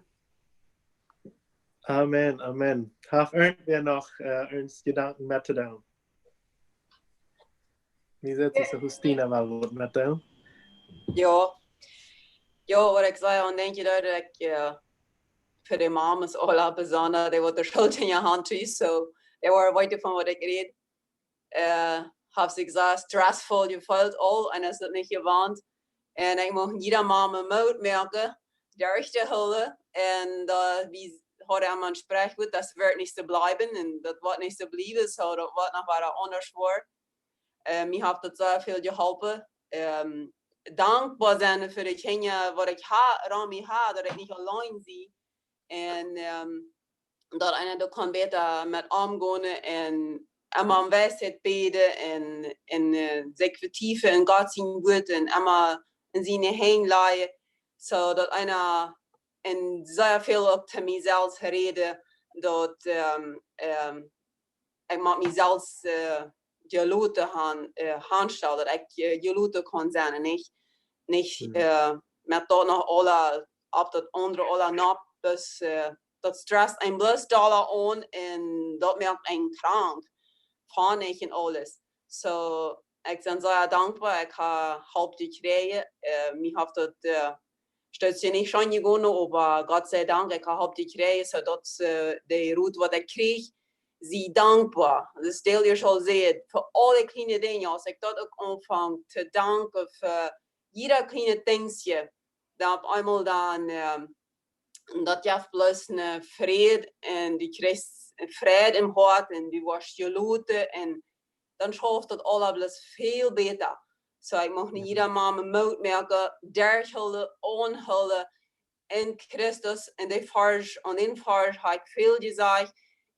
Amen, amen. Haft irjentwäa noch, äh, een Jedanken mettodeelen? Wie sieht es, Justina, waut mettodeelen? Jo. Jo, waut ekj saj, un denkj jie daut ekj, äh, fa de Mames aula besonda, dee waut de Schult en äa Haunt es, so, dee woaren weeten von waut ekj räd. Äh, haft sikj sea stressvoll jefeelt aul, un es daut nich jewant. Un ekj mucht jieda Mame Moot moaken, derchtohoolen. Un, äh, wie hauden emma een Sprichwort, daut woat nich soo bliewen, un daut woat nich soo bliewen, so daut woat noch wada aundasch woaren. Äh, mie haft daut sea väl jeholpen. Ähm, dankboa sennen fa de Kjinja, waut ekj ha, rom mie ha, daut ekj nich auleen sie. Un, ähm, daut eena doa kaun bäta met omgonen un emma om Weisheit bäden un, un, äh, sikj vetiefen en Gott sien Wuat un emma en siene Henj lajen. So daut eena, un sea väl uk to mie selfst räden, daut, ähm, ähm, ekj mott mie selfst, äh, jeloten han, äh, hanstalen, daut ekj, äh, jeloten kaun sennen, nich, nich, Mhm. äh, met daut noch aula, opp daut aundre aula nopp, daut, äh, daut stresst eenem bloos dolla aun un daut moakt eenem krank, von ekj un aules. So, ekj sie sea dankboa, ekj ha Help jekjräajen, äh, mie haft daut, äh, stets nich scheen jegonen, oba Gott sie Dank, ekj ha Help jekjräajen, so daut, äh, de Rot waut ekj kjrieech, sie dankboa. Daut es deel, jie sellen seenen, fa aule kjliene Dinja, aus ekj daut uk aunfang to danken fa jieda kjliene Dinjsje, dan opp eemol dan, ähm, Un daut jeft bloos een Fräd un du kjrichst Fräd em Hoat un du woascht jeloten un dan schauft daut aules bloos väl bäta. Soo, ekj mucht nu jieda Mame Moot moaken, derchhoolen, aunhoolen en Christus. Un dee Varsch, aun dän Varsch hab ekj väl jesajcht,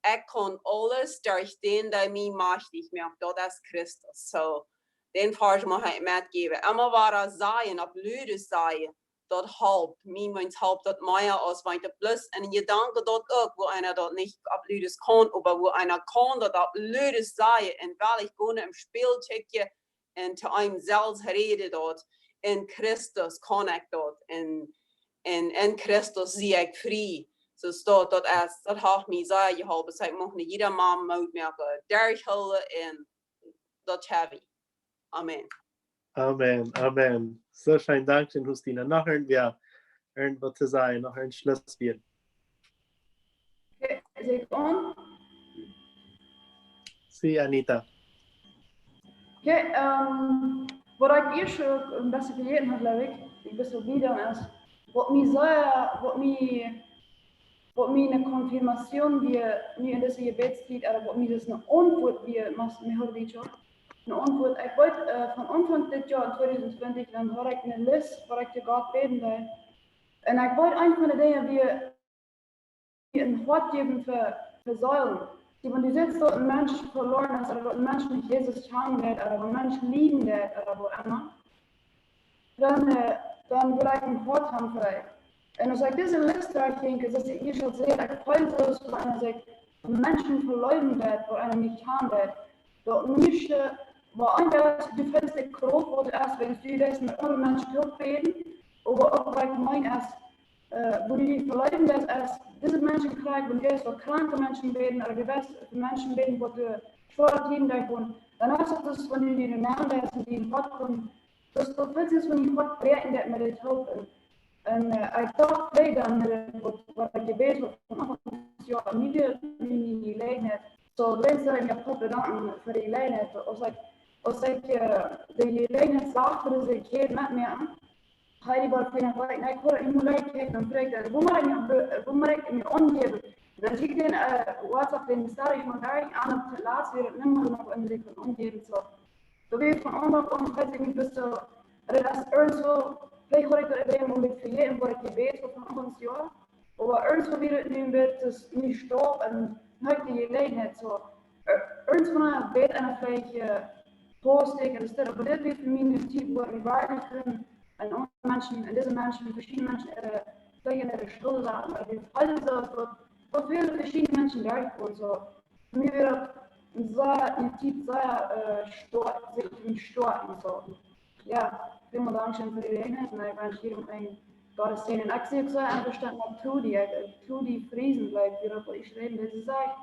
ekj kaun aules derch dän, dee mie majchtich moakt, daut es Christus. Soo, dän Varsch mucht ekj metjäwen. Emma wada sajen, opp ludes sajen, daut halpt. Mie meent halpt daut mea aus wan ekj daut bloos en Jedanken daut uk, wua eena daut nich opp ludes kaun, oba wua eena kaun daut opp ludes sajen un well ekj gonen em Spieejel kjikjen un to eenem selfst räden daut. En Christus kaun ekj daut. Un, un en Christus sie ekj frie. Soo daut, daut es, daut haft mie sea jeholpen. Soo ekj mucht nu jieda Mame Moot moaken, derchhoolen un daut hab ekj. Amen. Amen, amen. Soo scheen, dankscheen, Justina. Noch irjentwäa, irjent waut to sajen, noch een Schlusswort? Okay, es ekj aun? Sí, Anita. Okay, ähm, waut ekj ieescht een bät vejäten haud, jleew ekj, ekj weet nich woo daut es, waut mie sea, waut mie waut mie eene Konfirmazion wia, nu en dise Jebädstiet, ooda waut mie dus eene Auntwuat wia, mejor dicho, eene Auntwuat. Ekj weet, äh, von Aunfank dit Joa, tweedusent twintich, dan haud ekj eene List, waut ekj to Gott bäden deed. Un ekj weet, eent von de Dinja wia, een Hoat jäwen fa, fa Seelen. See, wan du sitst, daut een Mensch veloren es, ooda daut een Mensch nich Jesus kjanen deit, ooda een Mensch lieden deit, ooda waut emma, dan, äh, dan well ekj een Hoat haben fa dee. Un aus ekj dise List derchjinkj, es daut ekj ieescht säd, ekj feeld soo aus wan eena sikj Menschen veleewen deed, waut eena nich kjanen deit. Daut ieeschte, waut eena es, du feelst de Krauft, waut du hast, wan du deist met aundre Menschen toop bäden, oba uk waut ekj meen es, äh, wan du die veleewen deist, es dise Menschen krank, wan du deist fa kranke Menschen bäden, ooda du deist fa Menschen bäden, waut de schwoare Tieden derchgonen, dan es daut aus wan du die de Namen deist un die en Gott komen, daut, daut feelt sikj aus wan die Gott bräakjen deit met de Toopen. Un, äh, ekj docht, okay, dan, äh, waut, waut ekj jebät haud von Aunfank, jo, nu wia, nu, nu, nu Jeläajenheit. Soo, weens daut ekj mie Gott bedanken fa de Jeläajenheit, aus ekj, aus ekj, äh, de Jeläajenheit sach, fa dise Kjäd met mie aun, hee wia von de Welt, ekj haud nu mol leid kjikjen un froag, woo mott ekj mie, woo mott ekj mie aunjäwen? Dan kjikj ekj dän, äh, WhatsApp, dän Status, mol doa aun, opp daut latst wia daut Numma noch en sikj aunjäwen, soo. Daut wia von Aunfank aun, ekj weet nich, best du, daut es irjent soo, veleicht haud ekj daut äwa een Moment vejäten, waut ekj jebät haud von Aunfank Joa. Oba irjent soo wia daut nu een bät, daut es nu stopp un nu hab ekj de Jeläajenheit soo. Äh, irjent von eena bät eena veleicht, äh, postig un daut, oba dit wia fa mie een Tiet, wua ekj werkjlich kunn un aundre Menschen, un dise Menschen, veschiedne Menschen, äh, veleicht en äare Schult saten, ooda wie feelden soo, waut, waut väl veschiedne Menschen derchgonen, soo. Mie wia daut sea, een Tiet sea, äh, stoakj, sikj en stoakj un soo. Jo, välmol dankscheen fa de Jeläajenheit un ekj wensch jieda een Gottes Säajen. Un ekj sie uk soo envestonen met Trudy, ekj, äh, Trudy Friesen, jleew ekj, wia daut waut ekj schreef, dee sajcht,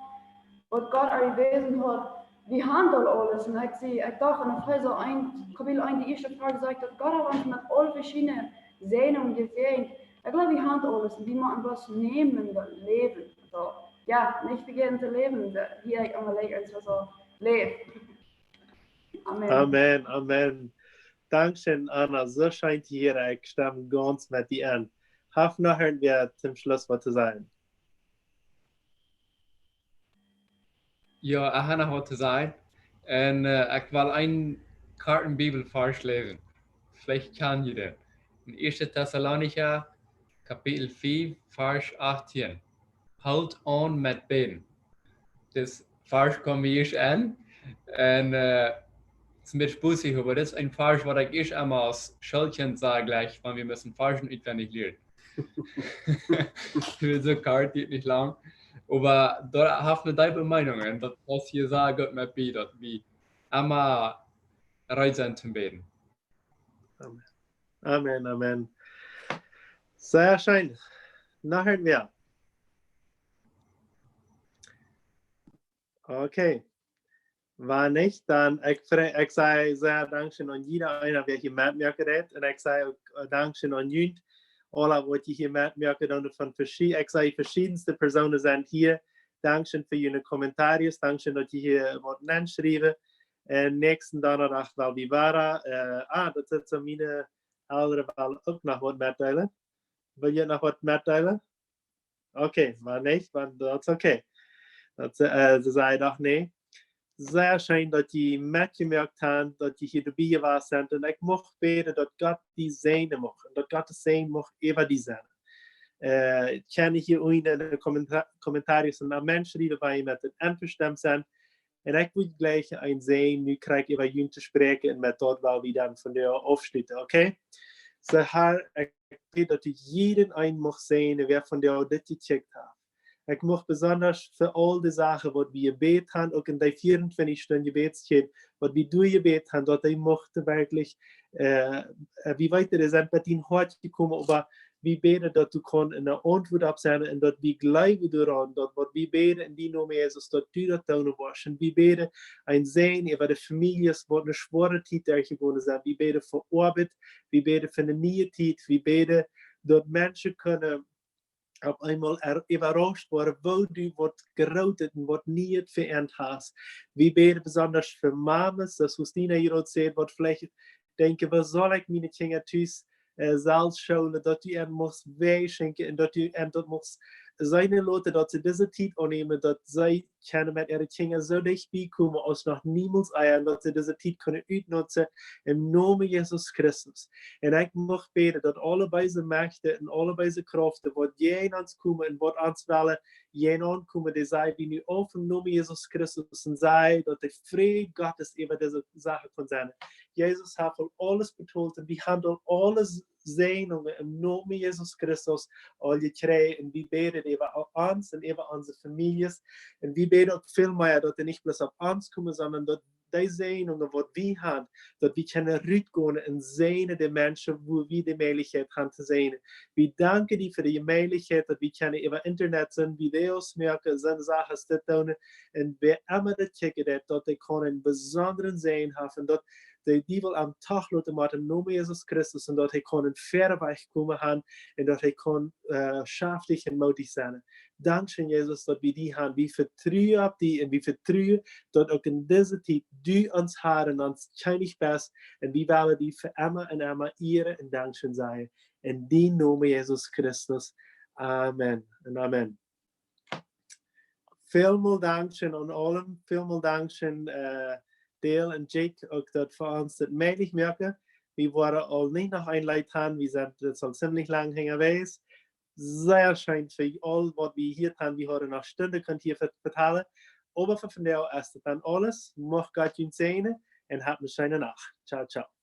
waut Gott erwiesen haud, wie haben aul aules. Un ekj sie, ekj docht, en Efeesa eent, Kapitel eent, de ieeschte Varsch sajcht, daut Gott haft ons met aul veschiedne Säajnungen jesäajent. Ekj jleew, wie haben aules un wie motten bloos nämen daut Läwen. Soo. Jo, nich vejäten to läwen, daut hia ekj emma leewa soo, soo läw. Amen. Amen, amen. Dankscheen, Anna. Soo scheen to hieren, ekj stemm gaunz met die aun. Haft noch irjentwäa toom Schluss waut to sajen? Jo, ekj hab noch waut to sajen. Un, äh, ekj well een korten Bibelvarsch läsen. Veleicht kjant jie dän. En Ieeschte Tessalonicha, Kapitel fief, Varsch achtieen. Hoolt aun met bäden. Dis Varsch kjeem mie ieescht aun. Un, äh, daut es een bät spussig, oba daut es een Varsch, waut ekj ieescht emol aus Schoolkjint säd, jlikj, wan wie musten Varschen utwendich lieren. Ekj well soo kort, deit nich lang. Oba daut haft eene deepe Meenunk un daut pausst hia sea goot met bie, daut wie emma reed sent toom bäden. Amen. Amen, amen. Sea scheen. Noch irjentwäa? Okay. Wan nich, dan ekj frei-, ekj saj sea dankscheen aun jieda eena, wäa hia metmoaken deed. Un ekj saj uk, äh, dankscheen aun junt aula, waut jie hia metmoaken doonen, von veschi-, ekj saj, veschiedne Persoonen sent hia. Dankscheen fa june Kommentaren. Dankscheen, daut jie hia waut nenschriewen. Un näakjsten Donnadach well wie wieda, äh, ah, daut sent soo miene Elren wellen uk noch waut metdeelen. Well jie noch waut metdeelen? Okay, wan nich, wan, daut es okay. Daut, äh, see säd: Doch, nä, sea scheen, daut jie metjemoakt han, daut jie hia doabie jewast sent. Un ekj mucht bäden, daut Gott die säajnen mucht un daut Gott sien Säajen mucht äwa die sennen. Äh, ekj kaun hia unjen en de Kommentaren en Mensch riewen, wua jie met envestonen sent. Un ekj wudd jleichen een Säajen nu kjrieen äwa junt to spräakjen un met daut well wie dan vondoag aufschluten, okay? Soo, Herr, ekj bäd, daut du jieda eenen mucht säajnen, wäa vondoag dit jekjikjt haft. Ekj mucht besonda fa aul de Sachen, waut wie jebät han, uk en dee vieauntwintich Stunden Jebädstiet, waut wie derchjebät han, daut dee muchten werkjlich, äh, äh, wie weeten, dee sent met dien Hoat jekomen, oba wie bäden, daut du kaust eene Auntwuat opp sennen un daut wie jleewen doaraun, daut waut wie bäden en dien Nomen, Jesus, daut du daut doonen woascht. Un wie bäden een Säajen äwa de Famieljes, waut eene schwoare Tiet derchjegonen sent. Wie bäden fa Oabeit, wie bäden fa eene niee Tiet, wie bäden, daut Menschen kjennen opp eemol er-, äwarauscht woaren, woo du waut Grootet un waut Nieet fa an hast. Wie bäden besonda fa Mamas, daut Justina hia uk sajcht, waut veleicht denkjen: Woo saul ekj miene Kjinja tus, äh, selfst schoolen, daut du an muchst Wajch schenkjen un daut du an daut muchst seenen loten, daut see dise Tiet aunnämen, daut see kjennen met äare Kjinja soo dicht biekomen aus noch niemols ea, un daut see dise Tiet kjennen utnutzen em Nomen Jesus Christus. Un ekj mucht bäden, daut aule beese Mächte un aule beese Kjraften, waut jäajen ons komen un waut ons wellen jäajenaun komen, dee saj wie nu auf em Nomen Jesus Christus un saj, daut de Fräd Gottes äwa dise Sachen kaun sennen. Jesus haft aul aules betolt un wie han aul aule Säajnungen em Nomen Jesus Christus aul jekjräajen. Un wie bäden äwa ons un äwa onse Famieljes. Un wie bäden uk väl mea, daut dee nich bloos opp ons komen, sonda daut dee Säajnungen, waut wie han, daut wie kjennen rutgonen un säajnen de Menschen, wua wie de Mäajlichkjeit han to säajnen. Wie danken die fa de Mäajlichkjeit, daut wie kjennen äwa Internet soone Videos moaken, soone Sachen dit doonen. Un wäa emma daut kjikjen deit, daut dee kaun eenen besondren Säajen haben, daut de Diewel am toch loten mott em Nomen Jesus Christus un daut hee kaun en fairen Wajch komen han un daut hee kaun, äh, schaftich un moodich sennen. Dankscheen, Jesus, daut wie die han. Wie vetruen opp die un wie vetruen, daut uk en dise Tiet du ons Herr un ons Kjennich best. Un wie wellen die fa emma un emma ieren un dankscheen sajen. En dien Nomen, Jesus Christus. Amen un amen. Välmol dankscheen aun aulem, välmol dankscheen, äh, Dale un Jake, uk daut fa ons dit mäajlich moaken. Wie woaren aul nich noch een Leet han, wie sent, daut es aul ziemlich lang hinjawäajes. Sea scheen fa aul, waut wie hia han, wie hauden noch Stunden kunt hia vet-, vetalen. Oba fa vondoag es daut dan aules. Mucht Gott junt säajnen un habt eene scheene Nacht. Ciao, ciao.